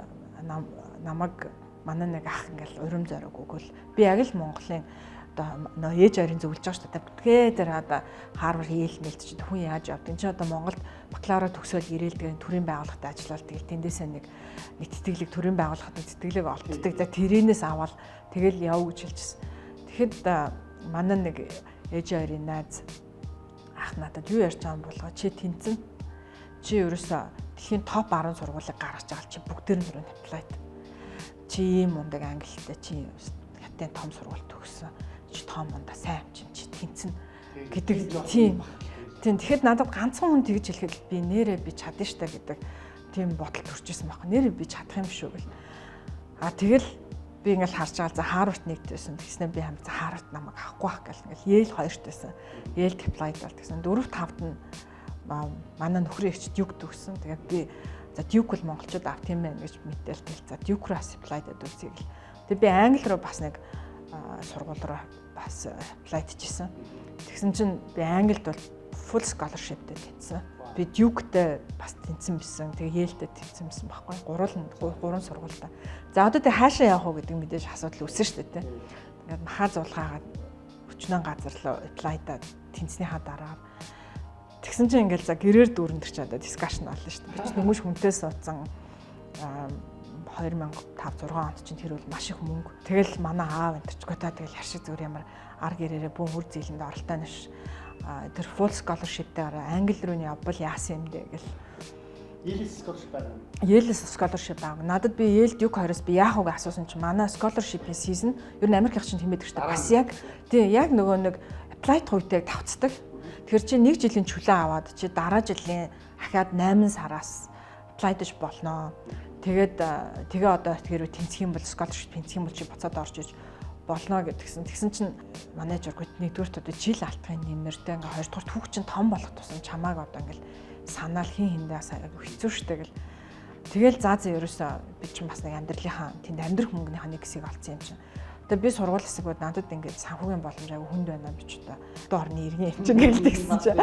намайг манай нэг ах ингээл урам зориг өгөөл би яг л Монголын одоо нөө ээж хоёрын зөвлөж байгаа шүү дээ. Бүтгээ тэр одоо Харвард Yale мэлт чи хүн яаж явд. Энд чи одоо Монголд бакалавра төгсөөл ирээл тэгээ төрийн байгууллагад ажиллаад тэгэл тэндээсээ нэг нэг тэтгэлэг, төрийн байгууллагад нэг тэтгэлэг олддог. За, тэрэнээс аваад тэгэл яв гэж хэлчихсэн. Тэгэхэд манай нэг ээж хоёрын найз ах надад юу ярьж байгаа юм болгоо чи тэнцэн. Чи ерөөсөө дэлхийн топ 10 сургуулийг гаргаж байгаа чи бүгдээр нь рүү apply. Чи ийм мундаг англитай, чи хятадын том сургууль төгссөн. Чи том мунда сайн юм чи тэнцэн гэдэг тийм. Тийм, тэгэхэд надад ганцхан хүн тэгж хэлэхэд би нэрээ би чадна штэ гэдэг тийм бодол төрчихсэн байхгүй. Нэрээ би чадах юм шүү гэл. А тэгэл би ингээл харж байгаа, за Харвард нэгт байсан. Тэгснэ би хам за Харвард намайг авахгүй байх гэл ингээл Yale хоёрт байсан. Yale apply дал тэгсэн. Дөрөв тавд нь манай нөхрийн эгч Duke төгссөн. Тэгээд би за Duke бол монголчууд авт юм байна гэж мэдээл, тэгэл за Duke руу бас apply дад үзье гэл. Тэгээд би англи руу бас нэг сургууль руу бас apply дчихсэн. Тэгсэн чинь би англид бол full scholarship-тэй тэнцсэн. Би Duke-тэй бас тэнцсэн байсан. Тэгээ Yale-тэй тэнцсэн байсан байхгүй. Гурван гурван сургуультай. За, одоо тэг хаашаа явах уу гэдэг мэдээж асуудал үүсэн шүү дээ, тэ. Тэгээд махаа зулгаагаад өчнөн газар руу apply-даа тэнцснийхаа дараа тэгсэн чинь ингээл за гэрээр дүүрэн тэр чи одоо discussion болно шүү дээ. Би ч нөмөш хүнтэй суудсан 2005 6 онд чинь тэр бол маш их мөнгө. Тэгэл манай аав энэ ч та тэгэл харшиг зүгээр ямар ар гэрээрээ бүүн үр зээлэнд оролтоо нэш тэр full scholarship-тэйгээр англи руу нь явбал яасан юм бэ гэл. Yale scholarship байгаа. Yale scholarship байгаа. Надад би Yale Duke хоёроос би яах вэ гэж асуусан чинь манай scholarship-ийн season ер нь Америк их чинь тэмээдэг шүү дээ. Бас яг тий яг нөгөө нэг apply үедээ тавцдаг. Тэгэхээр чи нэг жилийн чөлөө аваад чи дараа жилийн ахаад 8 сараас apply дэж болно. Тэгээд тэгээ одоо хэрвээ тэнцэх юм бол scholarship тэнцэх юм бол чи буцаад орж иж болно гэдгсэн. Тэгсэн чинь манай жургууд нэгдүгээрт одоо жил алдахын нэмэртэй, ингээ хоёрдугаар түүх чинь том болох тусам чамааг одоо ингээл санаал хин хиндээ айгу хэцүү шттэ гэл. Тэгэл заа заа, ерөөсөө би чинь бас нэг амьдралынхаа тэнд амьдрах мөнгөнийхаа нэг хэсгийг олцсон юм чинь. Тэгээ би сургууль хэсэгүүд надад ингээд санхүүгийн боломж айгу хүнд байна, би ч одоо орны иргэн юм чинь гэл тэгсэн чинь.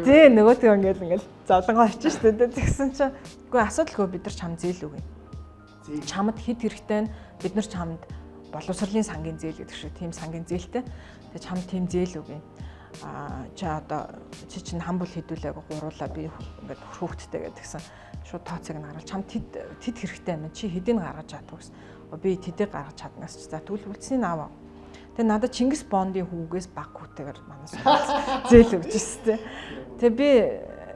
Тий, нөгөөдгөө ингээд ингээл зовлонгоо очиж штэ. Тэгсэн чинь үгүй, асуудалгүй, бид нар чам зээл өгье. Чамд хэд хэрэгтэй нь бид нар чамд боловсролын сангийн зээл гэдэг шиг тийм сангийн зээлтэй. Тэгээ чамд тийм зээл өгье. Аа, чи одоо чи чинь хам бол хэдүүлээг гуруулаа, би ингээд хүүхэдтэй гэдгсэн. Шууд тооцоог нь гаргал, чамд тэд тэд хэрэгтэй юм, чи хэдийг гаргаж чадах гэсэн, би тэдийг гаргаж чаднаас ч за, тэгвэл үлдсэнийг аваа. Тэгээ надад Чингис Бондын хүүгээс баг хүүтэйгээр манай сургууль зээл өгч ирсэн те. Тэгээ би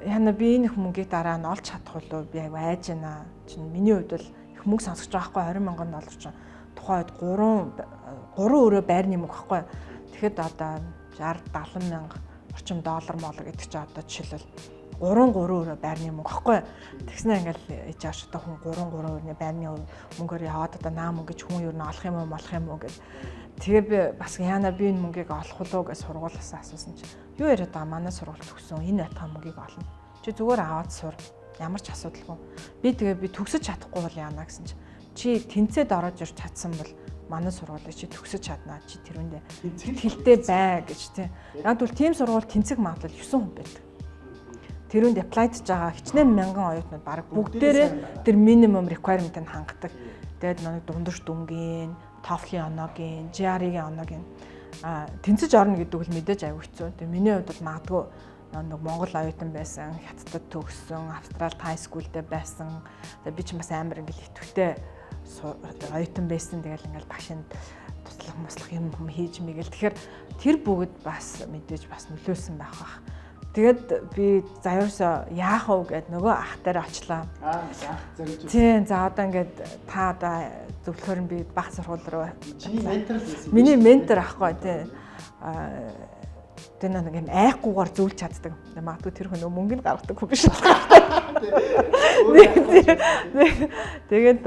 яна, би энэ их мөнгийг дараа нь олж чадах болов, би айгу айж байна. Чинь миний хувьд бол их мөнгө сонсгож байгаа байхгүй, 20 мянган доллар чинь тухайн үед 3 3 өрөө байрны мөнгө байхгүй. Тэгэхэд одоо 60 70 мянга орчим доллар молор гэдэг чинь одоо жишээлбэл 3 3 өрөө байрны мөнгө байхгүй. Тэгснэ ингээл ээж ааш одоо хүн 3 3 өрөөний байрны мөнгөөр яваад одоо наа мөнгө гэж хүн юу н олох юм уу, молох юм уу гэд. Тэгээ би бас яана, би энэ мөнгийг олох уу гэж сургуулиас асуусан чи юу яриад байгаа, манай сургууль төгсөн энэ байтугай мөнгийг олно. Чи зүгээр аваад сур. Ямар ч асуудалгүй. Би тэгээ би төгсөж чадахгүй бол яана гэсэн чи чи тэнцээд ороод ирч чадсан бол манай сургуулийг чи төгсөж чаднаа, чи тэрүүндээ итгэлтэй бай гэж тий. Яг тэгвэл тийм сургууль тэнцэх магадлал 9 хүн байдаг. Тэрүүнд apply-дж байгаа хичнээн мянган оюутнууд баг бүгдээрээ тэр minimum requirement-ыг хангадаг. Тэгээд нэг дундаж дүнгийн, TOEFL-ийн оноогийн, GRE-ийн оноогийн тэнцэж орно гэдэг бол мэдээж аюу хэцүү. Тэгээ миний хувьд бол магадгүй нэг Монгол оюутан байсан, Хятадд төгссөн, Австралид high school-д байсан. Тэгээ би ч бас амар ингээл идэвхтэй оюутан байсан. Тэгэл ингээл багшинд туслах муслах юм хүм хийж мэгэл. Тэгэхээр тэр бүгд бас мэдээж бас нөлөөлсөн байх бах. Тэгээд би за ерөөсөө яах вэ гэд нөгөө ах дээр очлоо. Аа, ах зориж. Тийм, за одоо ингээд та одоо зөвлөхөр нь би баг сургууль руу. Чиний ментор л байсан. Миний ментор ахгүй тий. Аа, тэр нэг юм айхгүйгээр зөвлөж чаддаг. Магадгүй тэр хүн мөнгөнд гаргадаг хүн биш. Тэгээд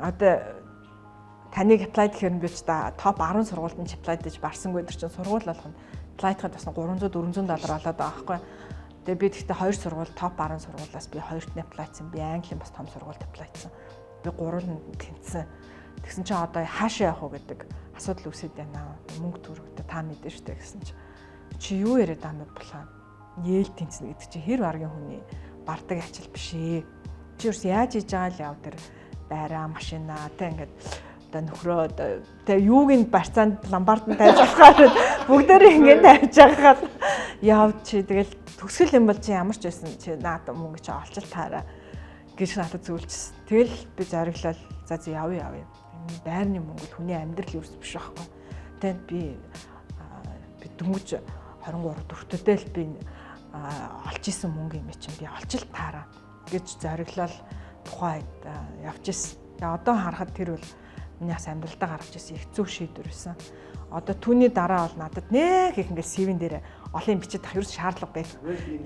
одоо таныг apply гэхээр нь би ч та топ 10 сургуульд нь apply гэж барсангүй, тэр чинь сургууль болгоно apply-дахад бас 300 400 доллар олоод байгаа байхгүй. Тэгээ би тэгтээ хоёр сургууль, топ 10 сургуулиас би хоёрт нь apply-дсан. Би Английн бас том сургуульд apply-дсан. Би гурван тэнцсэн. Тэгсэн чинь одоо хаашаа явах уу гэдэг асуудал үүсэт байна. Мөнгө төгрөгтэй та мэдэн штэ гэсэн чи чи юу яриад байгаа юм булаа. Yale тэнцэнэ гэдэг чи хэр баргийн хүний бардаг ачаал биш ээ. Чи ерөөс яаж хийж байгаа л яв, тэр байраа, машина тэ ингээд одоо нөхрөө тэгээ юуг нь барьцаанд ломбард нь тавьж болохоор бүгдээрээ ингээд тавьж байгаа л яв чи. Тэгэл төгсгөл юм бол чи ямар ч байсан чи наад мөнгө чи олчл таараа гэж надад зөвлөжсөн. Тэгэл би зориглол за за, явъя явъя. Байрны мөнгө л хүний амьдрал юус биш байхгүй. Тэгээд би би дөнгөж 23 дөрөвтөдөө л би олж исэн мөнгө юм чинь би олчл таараа гэж зориглол тухайн үед явж исэн. Тэгээ одоо харахад тэр бол миний бас амьдралдаа гаргаж ирсэн их зөв шийдвэр байсан. Одоо түүний дараа бол надад нэг их ингээд CV-н дээр олон юм бичиж тах ерөөс шаардлага байл.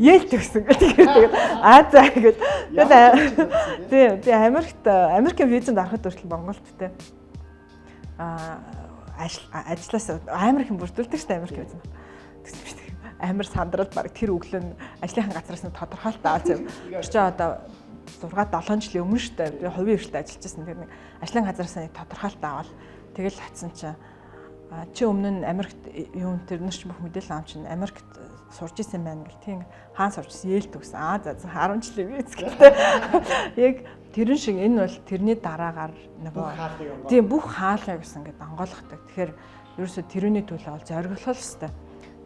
Yale төгсөн гэдэг. Тэгээд аа за гэж. Тэгээд тий, би Америкт Америкийн визэнд ороход хүртэл Монголд те ажил ажлаас амар их юм бүрдүүлдэг шүү дээ Америк визэнд. Тэгсэн би амар сандрал баг тэр өглөө нь ажлынхан газраас нь тодорхойлт аваад юм. Тэр чинь одоо 6 7 жилийн өмнө шүү дээ. Би хувийн хвшлд ажиллаж байсан. Тэр нэг ажлын газраас нэг тодорхойлт аваад тэгэл очсон чинь чи өмнө нь Америкт юун тэр нар ч бүх мэдээлэл ам чинь Америкт сурж исэн байна гэл, тийм хаан сурж исэн, Yale төгсөн. Аа за за, 10 жилийн виз гэлтэй. Яг тэрэн шиг энэ бол тэрний дараагаар нөгөө тийм бүх хаалгыг гэсэн ингээд онгойлгодог. Тэгэхээр ерөөсө тэрүүний төлөө бол зориглох л хэвээр.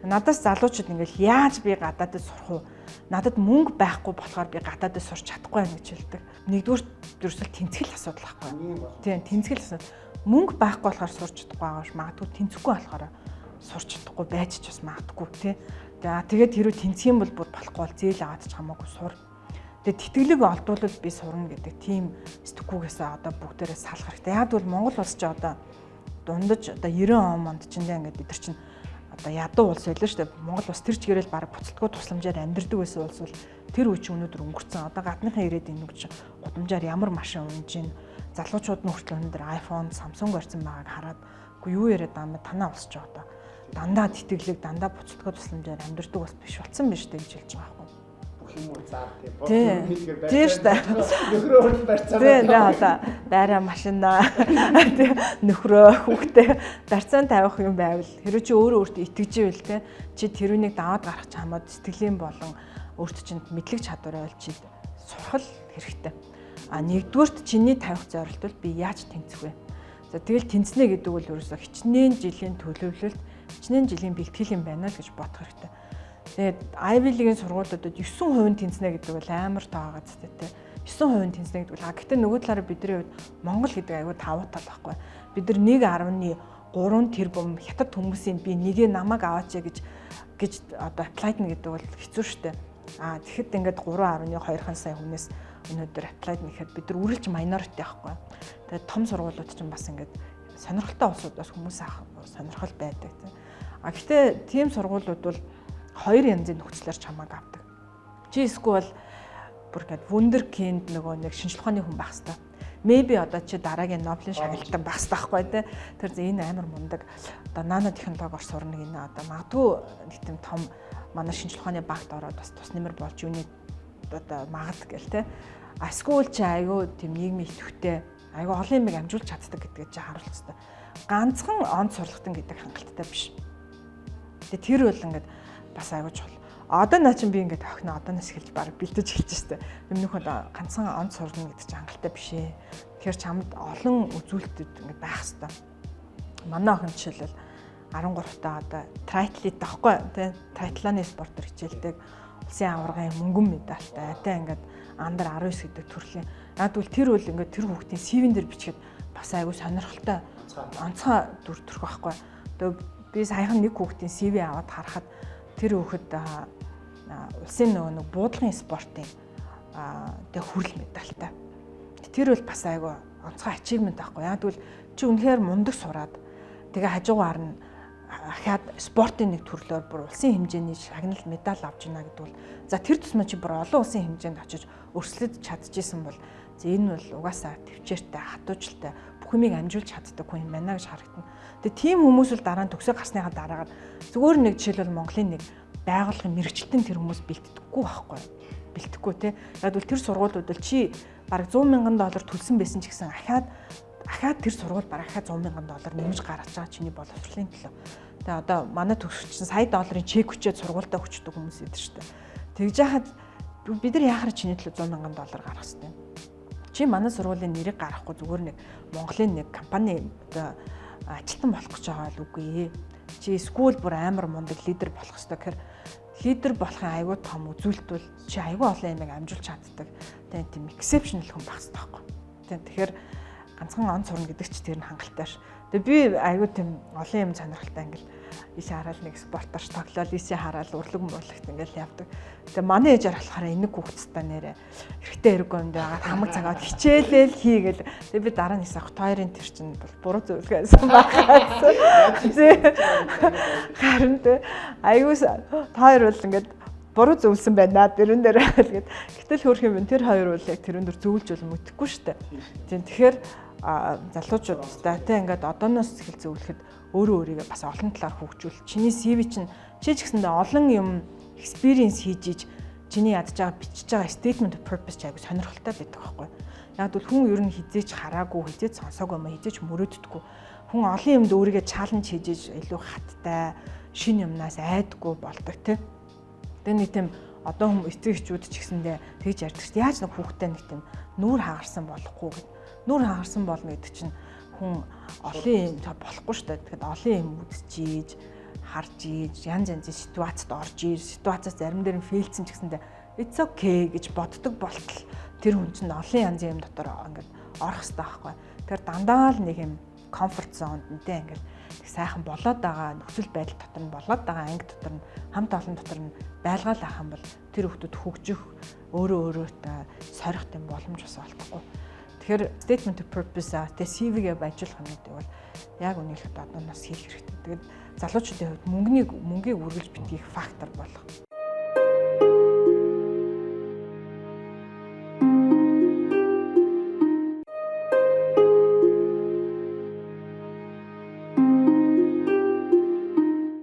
Надаас залуучууд ингээл яаж би гадаадд сурах уу? Надад мөнгө байхгүй болохоор би гадаадд сурч чадахгүй байна гэж хэлдэг. Нэгдүгээр ерөөсөө тэнцгэл асуудал байхгүй. Тийм, тэнцгэл асуудал. Мөнгө байхгүй болохоор сурч чадахгүй байгаа ш. Магадгүй тэнцэхгүй болохоор сурч чадахгүй байж ч бас магадгүй тий. Тэгээд хэрвээ тэнцэх юм бол бүр болохгүй бол зээл аваад ч хамаагүй сур. Тэгээд тэтгэлэг олдвол би сурна гэдэг тийм сэтгүүгээсээ одоо бүгдээрээ салах хэрэгтэй. Яг бол Монгол улс чи одоо дундаж одоо 90 он монд чинь ингээд бид нар чинь одоо ядуу улс байлаа шүү дээ. Монгол улс тэр чигээрэл бараг буцалтгүй тусламжаар амьдардаг байсан улс бол тэр үе чинь өнөөдөр өнгөрцөн. Одоо гадныхан ирээд энэ үг чинь гудамжаар ямар машин унж гин, залуучууд нь хүртэл өнөөдөр iPhone, Samsung барьсан байгааг хараад үгүй юу яриад байгаа юм бэ? Танаа улс ч одоо дандаа тэтгэлэг, дандаа буцалтгүй тусламжаар амьдардаг улс биш болсон биш үү гэж хэлж байгаа байхгүй. Бүх юм уу заа тий. Тийм шүү дээ. Нөхрөө хүртэл барьцаа. Тийм одоо байраа машинаа тий нөхрөө хүүхдээ барьцаан тавих юм байвал хэрвээ чи өөрөө өөртөө итгэж ивэл тий чи тэрүүнийг даваад гарах чамаад сэтгэлийн болон өөрт чинь мэдлэг чадвар байвал чи сурах хэрэгтэй. А нэгдүгüрт чиний тавих зорилт бол би яаж тэнцэх вэ? За тэгэл тэнцнэ гэдэг бол ерөөсөө хичнээн жилийн төлөвлөлт, хичнээн жилийн бэлтгэл юм байна л гэж бодох хэрэгтэй. Тэгээд Ivy League-ийн сургуулиудад 9% тэнцнэ гэдэг бол амар тоо байгаа зү тэ. 9% тэнцнэ гэдэг бол а гэтээ нөгөө талаараа бидний хувьд Монгол гэдэг аягүй тавуу тал байхгүй. Бид нар 1.3 тэрбум хятад хүмүүсийн би нэгээ намайг аваач гэж одоо apply гэдэг бол хэцүү шттэ. А тэгэхэд ингээд 3.2 сая хүнээс өнөөдөр apply нэхэд бид нар үргэлж minority байхгүй. Тэгээд том сургуулиуд чинь бас ингээд сонирхолтой улсуудаас хүмүүс авах сонирхол байдаг тийм. А гэтээ тийм сургуулиуд бол хоёр янзын нөхцлөөр чамайг авдаг. Чи эсвэл бүр ингээд wunderkind нөгөө нэг шинжлэх ухааны хүн байх хэвээр. Maybe одоо чи дараагийн Нобелийн шагналтан байх хэвээр байхгүй тий. Тэр энэ амар мундаг одоо нано технологиор сурна гинэ, одоо магадгүй нэг тийм том манай шинжлэх ухааны багт ороод бас тус нэмэр болж юуны одоо магад гэл тий. А эсвэл чи айгүй тийм нийгмийн идэвхтэй айгүй олон юмыг амжуулж чаддаг гэдгээ чи харуулах хэвээр. Ганцхан он сурлагтан гэдэг хангалттай биш. Тэгээ тэр бол ингээд бас айгүй чухал. Одоо наа чин би ингээд охиноо одооноос эхэлж баг бэлдэж эхэлж штэ. Өмнөх бол ганцхан он сурна гэдэг чинь хангалттай биш ээ. Тэгэхээр чамд олон үзүүлэлтүүд ингээд байх хэвээр. Манай охин жишээлбэл 13 та одоо триатлет таахгүй тий. Триатлоны спортоор хичээлдэг, улсын аваргын мөнгөн медальтай тий, ингээд under 19 гэдэг төрлийн. Яг тэгвэл тэр бол ингээд тэр хүүхдийн CV-н дээр бичгээд бас айгүй сонирхолтой онцгой дүр төрх байхгүй. Тэгээ би саяхан нэг хүүхдийн CV аваад харахад тэр хүүхэд улсын нөгөө нэг буудлагын спортын тэг хүрэл медальтай. Тэр бол бас айгүй онцгой achievement байхгүй. Яг тэгвэл чи үнэхээр мундаг сураад тэгээ хажуугаар нь ахаад спортын нэг төрлөөр бүр улсын хэмжээний шагнал медаль авч ийна гэдэг бол за тэр тусмаа чи бүр олон улсын хэмжээнд очиж өрсөлдөж чадчихсан бол за энэ бол угаасаа төвчээртэй, хатуучлалтай, бүх юмыг амжуулж чаддаг хүн юм байна гэж харагдана. Тэгээ тийм хүмүүс л дараа нь төгсөө гарсныхаа дараагаар зүгээр нэг жишээлбэл Монголын нэг байгууллагын мэргэжилтэн тэр хүмүүс бэлтгэхгүй байхгүй. Бэлтгэхгүй те. Яг бол тэр сургуулиуд бол чи бараг 100 мянган доллар төлсөн байсан ч гэсэн ахаад ахаад тэр сургууль бараг ахаад 100 мянган доллар нэмж гаргаж байгаа чиний боловсролын төлөө. Тэгээ одоо манай төгсөгч чинь сая долларын чек хүчээд сургуультай өчтдөг хүмүүс идэв шүү дээ. Тэгж яхад бид нар яхаар чиний төлөө 100 мянган доллар гаргах хэрэгтэй. Чи манай сургуулийн нэрийг гаргахгүй зүгээр нэг Монголын нэг компани одоо ажилтан болох гэж байгаа л үгүй ээ. Чи эсвэл бүр амар мундаг лидер болох хэрэгтэй гэхээр лидер болохын аюу том үзүүлэлт бол чи аюу олон юмыг амжуулж чаддаг. Тэгээ тийм exceptional хүн байх хэрэгтэй байхгүй. Тийм, тэгэхээр ганцхан он сурна гэдэг чи тэр нь хангалттай ш. Тэгээ би аюу тийм олон юм сонирхолтой, ингээл ийшээ хараад нэг спортоор тоглоал, ийшээ хараад урлаг мурлагт ингээл явдаг. Тэгээ манай ээжээр болохоор энэ хүүхдтэй нэрэ эрэгтэй эрэггүй юм байгаа хамаг цагаад хичээлээл хийгээл. Тэгээ би дараа нь ах тойрын тэр чинь бол буруу зөвлөгөөсөн байхаас. Харин тэ аюу та хоёр бол ингээд буруу зөвлөсөн байна тэрэн дээр л гээд. Гэтэл хөөрх юм, тэр хоёр бол яг тэрэн дээр зөвлөж бол мэдэхгүй шүү дээ. Тийм, тэгэхээр залуучуудтай те ингээд одооноос эхэл зөвлөхөд өөрөө өөрийгөө бас олон талаар хөгжүүл. Чиний CV чинь чи ч гэсэндээ олон юм experience хийж иж чиний ядж байгаа бичиж байгаа statement of purpose ч айгу сонирхолтой байдаг байхгүй. Яг бол хүн ер нь хизээч хараагүй, хизээч сонсоогүй юм, хизээч мөрөөддөггүй. Хүн олон юмд өөрийгөө challenge хийж иж илүү хаттай, шинэ юмнаас айдгүй болдог те. Тэгээ нэг тийм одоо хүм эцэг эхчүүд ч гэсэндээ тэгж ярьдаг шүү дээ. Яаж нэг хүүхдээ нэг тийм нүүр хагарсан болохгүй гэд. Нүүр хагарсан болно гэдэг чинь хүн олон юм болохгүй шүү дээ. Тэгэхээр олон юм үзчихийж, харж ийж, янз янзын ситуацид орж ийж, ситуацаас зарим дээр нь fail дсэн ч гэсэндээ it's okay гэж боддог болтол тэр хүн чинь олон янзын юм дотор ингээд орох хэрэгтэй байхгүй. Тэгэхээр дандаа л нэг юм comfort zone нтэй ингээд нэг сайхан болоод байгаа нөхцөл байдал дотор нь, болоод байгаа анги дотор нь, хамт олон дотор нь байлгаал ах юм бол тэр хүүхдүүд хөгжих, өөрөө өөрөөтэй сорих тийм боломж бас олдохгүй. Тэгэхээр Тэгэхээр statement of purpose тэгээ CV-гээ баяжуулах юмнуудыг бол яг үнэлэхэд одоо нас хийх хэрэгтэй. Тэгээд залуучуудын хувьд мөнгийг үргэлж битгийх фактор болох.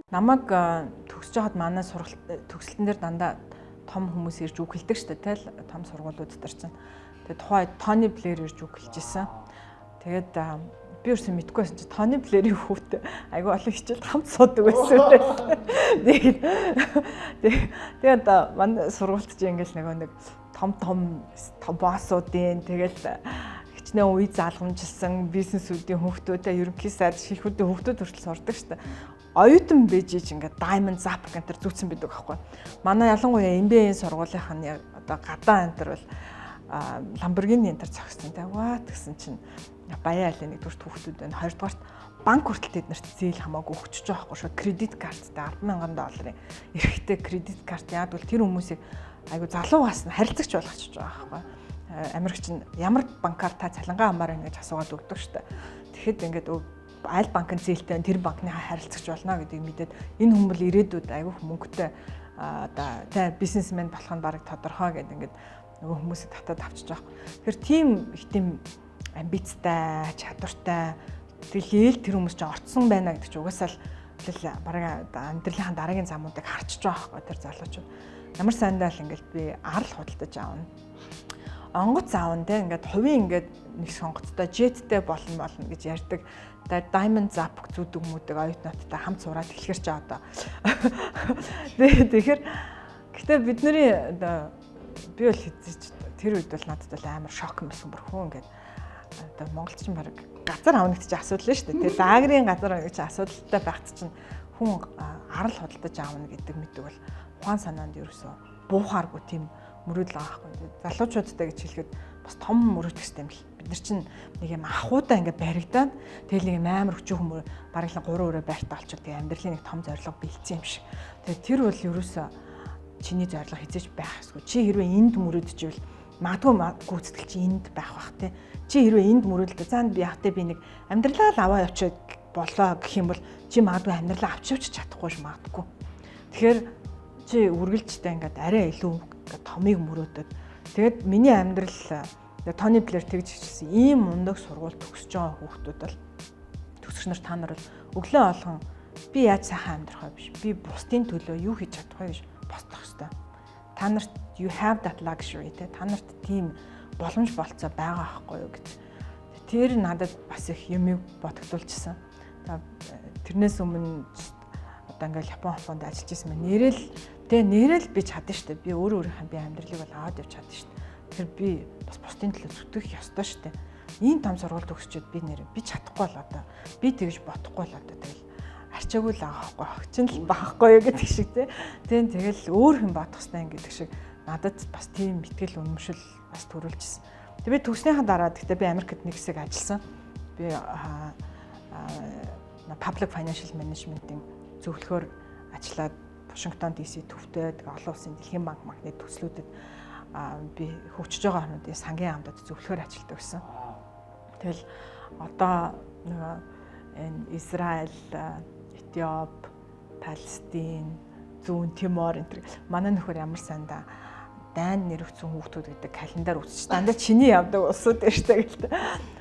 Намайг төгсөж байхад манай сургалт төгсөлтөн дээр дандаа том хүмүүс ирж үг хэлдэг шүү дээ, тэгэл том сургуулиуд дээр чинь. Тэгээд тухайн Тони Блэр ирж үг хэлж исэн. Тэгээд би ерөөсөө мэдэхгүй байсан чи Тони Блэрийн хүүтэй айгүй олон хичээлд хамт суудаг байсан юм. Тэгээд манай сургуульд чи ингээл нөгөө нэг том том боссуудын тэгэл хичнээн үе залгамжилсан бизнесүүдийн хүүхдүүдээ, ерөнхий сайд ширхүүдийн хүүхдүүд хүртэл сурдаг шүү дээ. Оюутан байж ич ингээд Diamond Zap гэнтэр зүүцсэн байдаг байхгүй. Манай ялангуяа MBA-ийн сургуулийнх нь яг одоо гадаа энэ төр бол Lamborghini энэ төр зогссон те. Ваа гэсэн чинь баян айлын нэгдүгээр хүүхдүүд байна. Хоёрдугаарт банк хүртэл тэд нарт зээл хамаагүй өгчөж байгаа байхгүй шүү. Кредит карттай 10,000 долларын эрхтэй кредит карт. Яг бол тэр хүмүүсийг айгу залуугаас нь харилцагч болгочихж байгаа байхгүй. Америк чинь ямар банкар та цалингаа амаар ингэж асуугаад өгдөг шүү дээ. Тэгэхэд ингээд аль банкны зээлтэй тэр банкны харилцагч болно гэдгийг мэдээд энэ хүмүүс бол ирээдүйд айгүйх мөнгөтэй одоо тэ бизнесмен болох нь бараг тодорхой гэдэг ингээд нөгөө хүмүүсийг татаад авчиж байгаа. Тэгэхээр тийм их тийм амбицтай, чадвартай тэгэл тэр хүмүүс чинь орцсон байна гэдэг чинь угаасаа л бараг амьдралынхаа дараагийн замуудыг харчиж байгаа байхгүй тэр залуучууд. Ямар сайндаа л ингээд би арал худалдаж аавна. Онгоц аавна те ингээд хувийн ингээд нэг сонгоцтой жеттэй болно гэж ярьдаг. Diamond Zap зүүдэг мүдэг оюутнуудтай хамт сураад эхлэхэр чи одоо. Тэгэхээр гэтээ бидний одоо би бол хэзээ тэр үед бол надад бол амар шок юм байсан бүр хүн ингээд одоо Монголд чинь баг газар авна гэдэг чинь асуудал шүү дээ. Тэгээ лагерийн газар авна гэж асуудалтай байхад чинь хүн арал худалдаж авна гэдэг мэдэг бол ухаан санаанд ерөөсөө буухааргүй тийм мөрөөдөл байгаа байхгүй. Залуучуудтай гэж хэлэхэд бас том мөрөөдөх хэрэгтэй юм л. Бид нар чинь нэг юм ахуйдаа ингээд баригдаад тэгэл нэг юм амар өчүүхэн хүмүүс бараг л 3 өрөө байртаа олчод тэгээ амьдралын нэг том зорилго бэлдсэн юм шиг. Тэгээ тэр бол ерөөсөө чиний зорилго хизээж байх ёсгүй. Чи хэрвээ энд мөрөөдөжвэл магадгүй гүйцэтгэл чи энд байх бах те. Чи хэрвээ энд мөрөөдөлтөө заа би яхтай би нэг амьдралаа л аваа явчихад болоо гэх юм бол чи магадгүй амьдралаа авч явчих чадахгүй ш магадгүй. Тэгэхээр чи үргэлжтэй ингээд арай илүү ингээд томыг мөрөөдөд. Тэгээд миний амьдрал Тони Блэр тэгж хичээсэн. Ийм мундаг сургууль төгсөж байгаа хүүхдүүд бол төгсөгч нар та нар бол өглөө болгон би яаж сайхан амьдрах вэ биш. Би бусдын төлөө юу хийж чадах вэ гэж бодох ёстой. Та нарт you have that luxury те. Та нарт тийм боломж болцоо байгаа байхгүй юу гэж. Тэр надад бас их юмыг бодогдуулчихсан. Тэрнээс өмнө одоо ингээл Японд ажиллаж исэн мэн. Нэрэл би чадна шүү дээ. Би өөрөө өөрийнхөө би амьдралыг бол аваад явж чадна шүү дээ. Тэгэхээр би бас бусдын төлөө зүтгэх ёстой шүү дээ. Ийм том сургууль төгсчөөд би нэр би чадахгүй л одоо. Би тэгж бодохгүй л одоо тэгэл арчаагүй л байгаа байхгүй. Хочин л байхгүй юу гэдэг шиг те. Тэн тэгэл өөр хүн бодох хэрэгтэй гэдэг шиг надад бас тийм итгэл үнэмшил бас төрүүлчихсэн. Тэг би төгснөхийн дараа гэхдээ би Америкт нэг хэсэг ажилласан. Би public financial management-ийн зөвлөхөөр ажиллаад Вашингтон DC төвтэй тэгээ олон улсын дэлхийн банк банкны төслүүдэд би хөгжиж байгаа орнуудын сангийн яамдад зөвлөхөөр ажилладаг гэсэн. Тэгэл одоо нөгөө энэ Израиль, Этиоп, Палестин, Зүүн Тимор энэ төр манай нөхөр ямар сандаа дайн нэрвцэн хүүхдүүд гэдэг календар үзчих. Дандаа чиний явдаг улсууд байна штэ гэлтэй.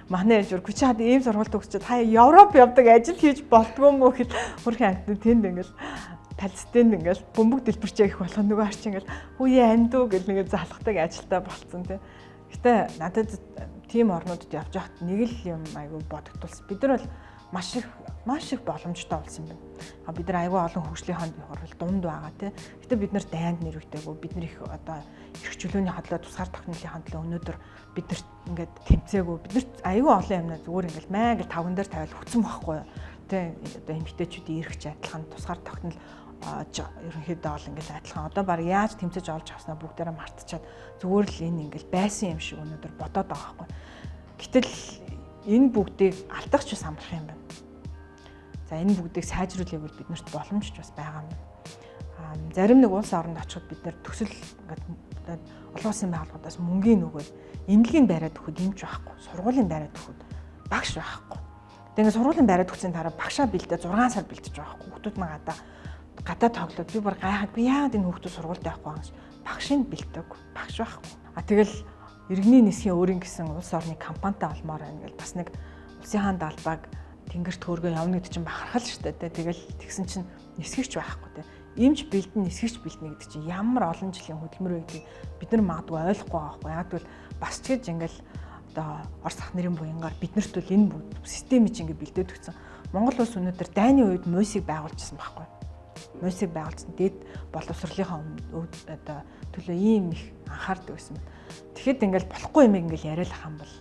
Манай ээж бүр чи хад ийм сургууль төгсчихэд хаяа Европ явдаг ажил хийж болтгоо мó гэл хөрхийн амтны тэнд ингээл Палестинд ингээл бөмбөг дэлбэрчээ гэх болох нөгөө арч ингээл хүүе амьдуу гэл нэг залхдаг ажилтаа болцсон тий. Гэтэ надад тийм орнуудад явж байхад нэг л юм айгүй бодогдулсан. Бид нар бол маш их боломжтой болсон юм байна. Бид нар айгүй олон хөгжлийн хурал дунд байгаа тий. Гэтэ бид нар дайнд нэрвэгтэйгүү. Бид нар их одоо эрх чөлөөний хадлаа тусгаар тогтнолын хадлаа өнөөдөр бид нарт ингээд тэмцээгүй. Бид нарт айгүй олон юмнаа зүгээр ингээд маа ингээд тавган дээр тавиал хүцэн байхгүй юу. Тэ одоо эмэгтэйчүүдийн эрх ч адилхан тусгаар тогтнол ерөнхийдөө бол ингээл адилхан. Одоо баг яаж тэмцэж олж авснаа бүгдээрээ мартчихад зүгээр л энэ ингээл байсан юм шиг өнөөдөр бодоод байгаа байхгүй. Гэтэл энэ бүгдийг алдах ч бас амарх юм байна. За энэ бүгдийг сайжруулах бол биднэрт боломж ч бас байгаа юм. Зарим нэг улс оронд очиход бид нар төсөл ингээд Одоо олон улсын байгууллагуудаас мөнгөний нөгөөд эмнэлгийн бариад өгөхөд эмч байхгүй, сургуулийн бариад өгөхөд багш байхгүй. Тэгээ ингээд сургуулийн бариад өгсөн дараа багшаа бэлдээ 6 сар бэлдэж байгаа байхгүй. Хүүхдүүд маань гадаа тоглоод би бүр гайхаад би яагаад энэ хүүхдүүд сургуульд явахгүй байгаа юм багшийг бэлдэг, багш байхгүй. А тэгэл иргэний нисхийн өөрийн гэсэн улс орны компанитай олмоор байна гэл бас нэг улсын хаан далбааг тэнгэрт хөөргөө явна гэдэг чинь бахархал шүү дээ. Тэгэл тэгсэн чинь нисгэгч байхгүй те. Эмч бэлдэн, нисгэгч бэлдэнэ гэдэг чинь ямар олон жилийн хөдөлмөр вэ гэдгийг бид нар магадгүй ойлгохгүй байгаа байхгүй. Яг тэгвэл бас ч гэж ингээл одоо Орос ах нарын буянгаар биднэрт бол энэ системийг чинь ингээ бэлдээд өгсөн. Монгол улс өнөөдөр дайны үед муйсыг байгуулжсэн байхгүй. Муйсыг байгуулсан. Дээд боловсролынхаа одоо төлөө ийм их анхаардаг байсан. Тэгэхэд ингээл болохгүй юм ингээл яриалах юм бол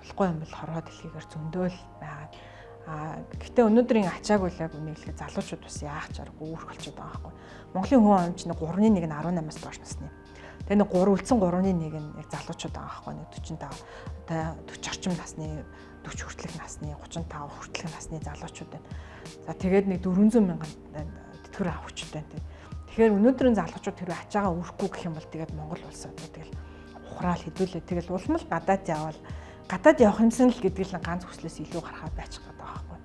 болохгүй юм бол хорвоо дэлхийгээр зөндөөл байгаа. А гэхдээ өнөөдрийн ачааг үл яг үнийг хэлэхэд залуучууд бас яах ч аргагүй үүрх болчиход байгаа байхгүй. Монголын хүн амч нэг 3-ны 1 нь 18-аас доош насны. Тэгээ нэг 3 үлдсэн 3-ны 1 нь яг залуучууд байгаа байхгүй. Нэг 45 одоо 40 орчим насны 40 хүртэлх насны 35 хүртэлх насны залуучууд байна. За тэгээд нэг 400 мянган тэтгэвэр авах хүчтэй байна. Тэгэхээр өнөөдрийн залуучууд хэрвээ ачаагаа үүрхгүй гэх юм бол тэгээд Монгол улс одоо тэгэл ухраал хэдүүлээ. Тэгэл улам л гадаад явбал гадаад явах юмсан л гэдэг л ганц хүслээс илүү гарахаа байчих гэдэг байгаа байхгүй.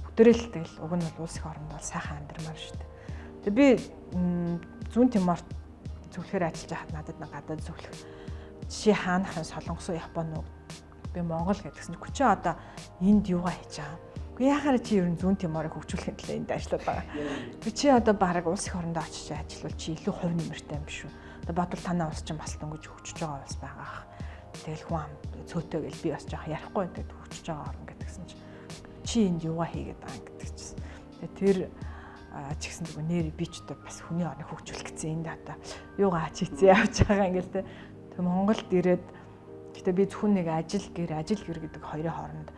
Бүгдээрээ л тэгэл уг нь бол улс их оронд бол сайхан амьдрмаар шүү дээ. Тэгээ би зүүн Тиморт зөвлөхөр ажиллаж байхад надад нэг гадаад зөвлөх жишээ хаанах юм Солонгос уу Япон уу би Монгол гэдгсэн чинь чи одоо энд юугаа хийж байгаа юм. Үгүй яхаараа чи ер нь зүүн Тиморыг хөгжүүлэхин төлөө энд ажиллаад байгаа. Би чи одоо бараг улс их орондоо очиж ажиллавал чи илүү хувь нэмэртэй юм биш үү? Одоо бодвол танай улс чинь бас дөнгөж хөгжиж байгаа улс байгаа ах. Тэгэл хүн ам цөөтэй гэл би бас жоох ярихгүй тэгээд хөгжиж байгаа орн гэдгсэн чи чи энд юугаа хийгээд байгаа юм гэдэг чинь. Тэгээ тэр ч гэсэн зүгээр нэр би ч одоо бас хүний орныг хөгжүүлэх гэсэн энд одоо юугаа ач хийцээ явж байгаа ингээл тэ. Тэг Монголд ирээд гэтээ би зөвхөн нэг ажил гэр гэдэг хоёрын хооронд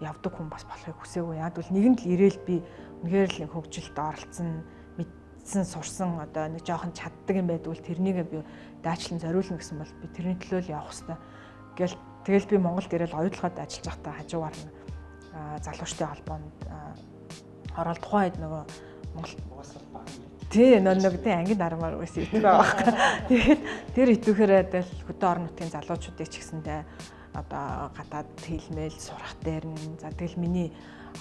явдаг хүн бас болохыг хүсээгүй. Яг бол нэгэнд л ирээл би үнэхээр л нэг хөгжилд оролцсон, мэдсэн, сурсан одоо нэг жоохон чаддаг юм байдвал тэрнийгээ би даачлан зориулна гэсэн бол би тэрний төлөө л явах хэвээр. Гэл тэгэл би Монголд ирээл оюутлогод ажиллаж байхдаа хажуугаар нь залуучдын холбоонд ороод тухайн үед нөгөө Монгол тий нэг тий ангийн дармаар байсан итгэв байгаа байхгүй. Тэгээд тэр итвэхээрээ тэгэл хөдөө орон нутгийн залуучуудыг ч гэсэндээ одоо гадаад хэлмэл сурах дээр нь за тэгэл миний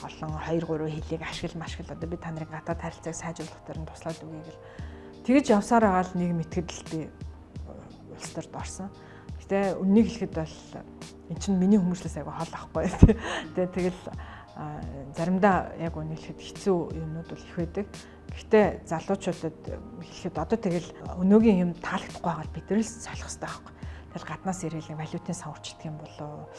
олон 2 3 хэлийг ашигла одоо би та нарын гадаад харилцааг сайжруулах дээр нь туслаад өгье гэл тэгэж явсаар байгаа л нэг мэтгэл би улс төрд орсон. Гэтэ үннийг хэлэхэд бол эн чинь миний хүмүүжлээс айгүй хол ахгүй. Тэгээ тэгэл заримдаа яг үннийг хэлэхэд хэцүү юмнууд бол их байдаг. Гэхдээ залуучуудад хэлэхэд одоо тэгэл өнөөгийн юм таалагдахгүй байгаа бид нар л солих хэрэгтэй байхгүй. Тэгэл гаднаас ирээл валютын сан өөрчилдөг юм болоо.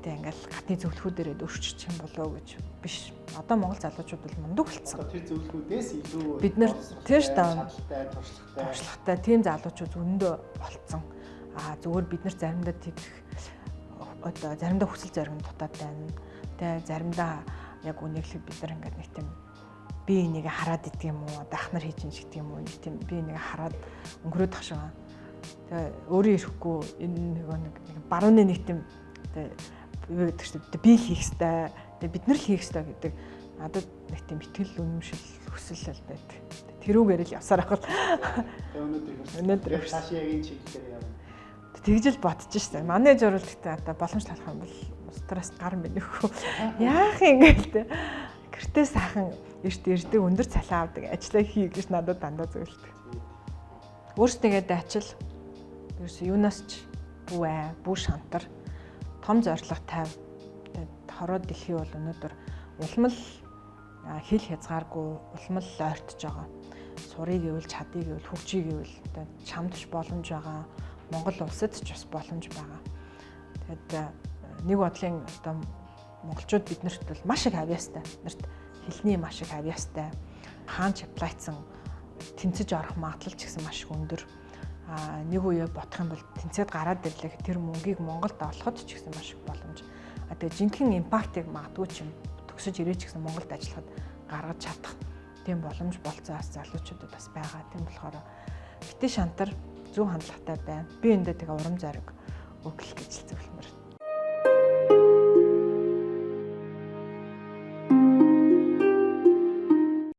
Тэг ингээл гадны зөвлөхүүдээрээ өөрчилчих юм болоо гэж биш. Одоо Монгол залуучууд бол мундаг болцсон. Одоо тэр зөвлөхүүдээс илүү бид нар тэр чадaltaй, туршлагатай тийм залуучууд зөндөө болцсон. А зүгээр бид нар заримдаа тэгэх одоо заримдаа хүсэл зориг дутаад байна. Тэ заримдаа яг үнэглэх бид нар ингээд нэг тийм би энийг хараад идэх юм уу? Одоо ах нар хийж ин гэдэг юм уу? Нэг тийм би энийг хараад өнгөрөөд ах шиг байна. Тэгээ өөрөө ирэхгүй энэ нөгөө нэг барууны нэг тийм тэгээ юу гэдэг чинь би л хийх ёстой. Тэгээ бид нар л хийх ёстой гэдэг надад нэг тийм итгэл үнэмшил хүсэл л байдаг. Тэрүүгээр л явсаар ах бол. Тэгээ өнөөдөр цаашаа яг энэ чиглэлээр явна. Тэгж л бодож штэ. Манай журвал гэхдээ одоо боломж талах юм бол устраас гар минь нөхөө. Яах юм гээл те. Гэртээ сайхан эрт ирдэг өндөр цалин авдаг ажиллаа хий гэж надад дандаа зөвлөдөг. Өөрсдөө ачил ерөөсөө юунаас ч бүү ай, бүү шантар, том зорилго тавь. Тэгээд хороо дэлхий бол өнөөдөр улам л хил хязгааргүй улам л ойртож байгаа. Сурыг гэвэл, чадыг гэвэл, хөгжийг гэвэл одоо чамд ч боломж байгаа. Монгол улсад ч бас боломж байгаа. Тэгээд нэг бодлын одоо монголчууд биднэрт бол маш их авьяастай. Биднэрт хэлний маш их авьяастай. Хаан ч аплайцсан тэнцэж орох магадлал ч гэсэн маш их өндөр. А нэг үе бодох юм бол тэнцээд гараад ирлээ тэр мөнгийг Монголд олоход ч гэсэн маш их боломж. А тэгээ жинхэнэ импактыг магадгүй ч юм төгсөж ирээч гэсэн Монголд ажиллахад гаргаж чадах тийм боломж болцоо бас залуучуудад бас байгаа. Тийм болохоор битээ шантар зөв хандлагатай бай. Би эндээ тэгээ урам зориг өглөх гэж зөвлөмөр.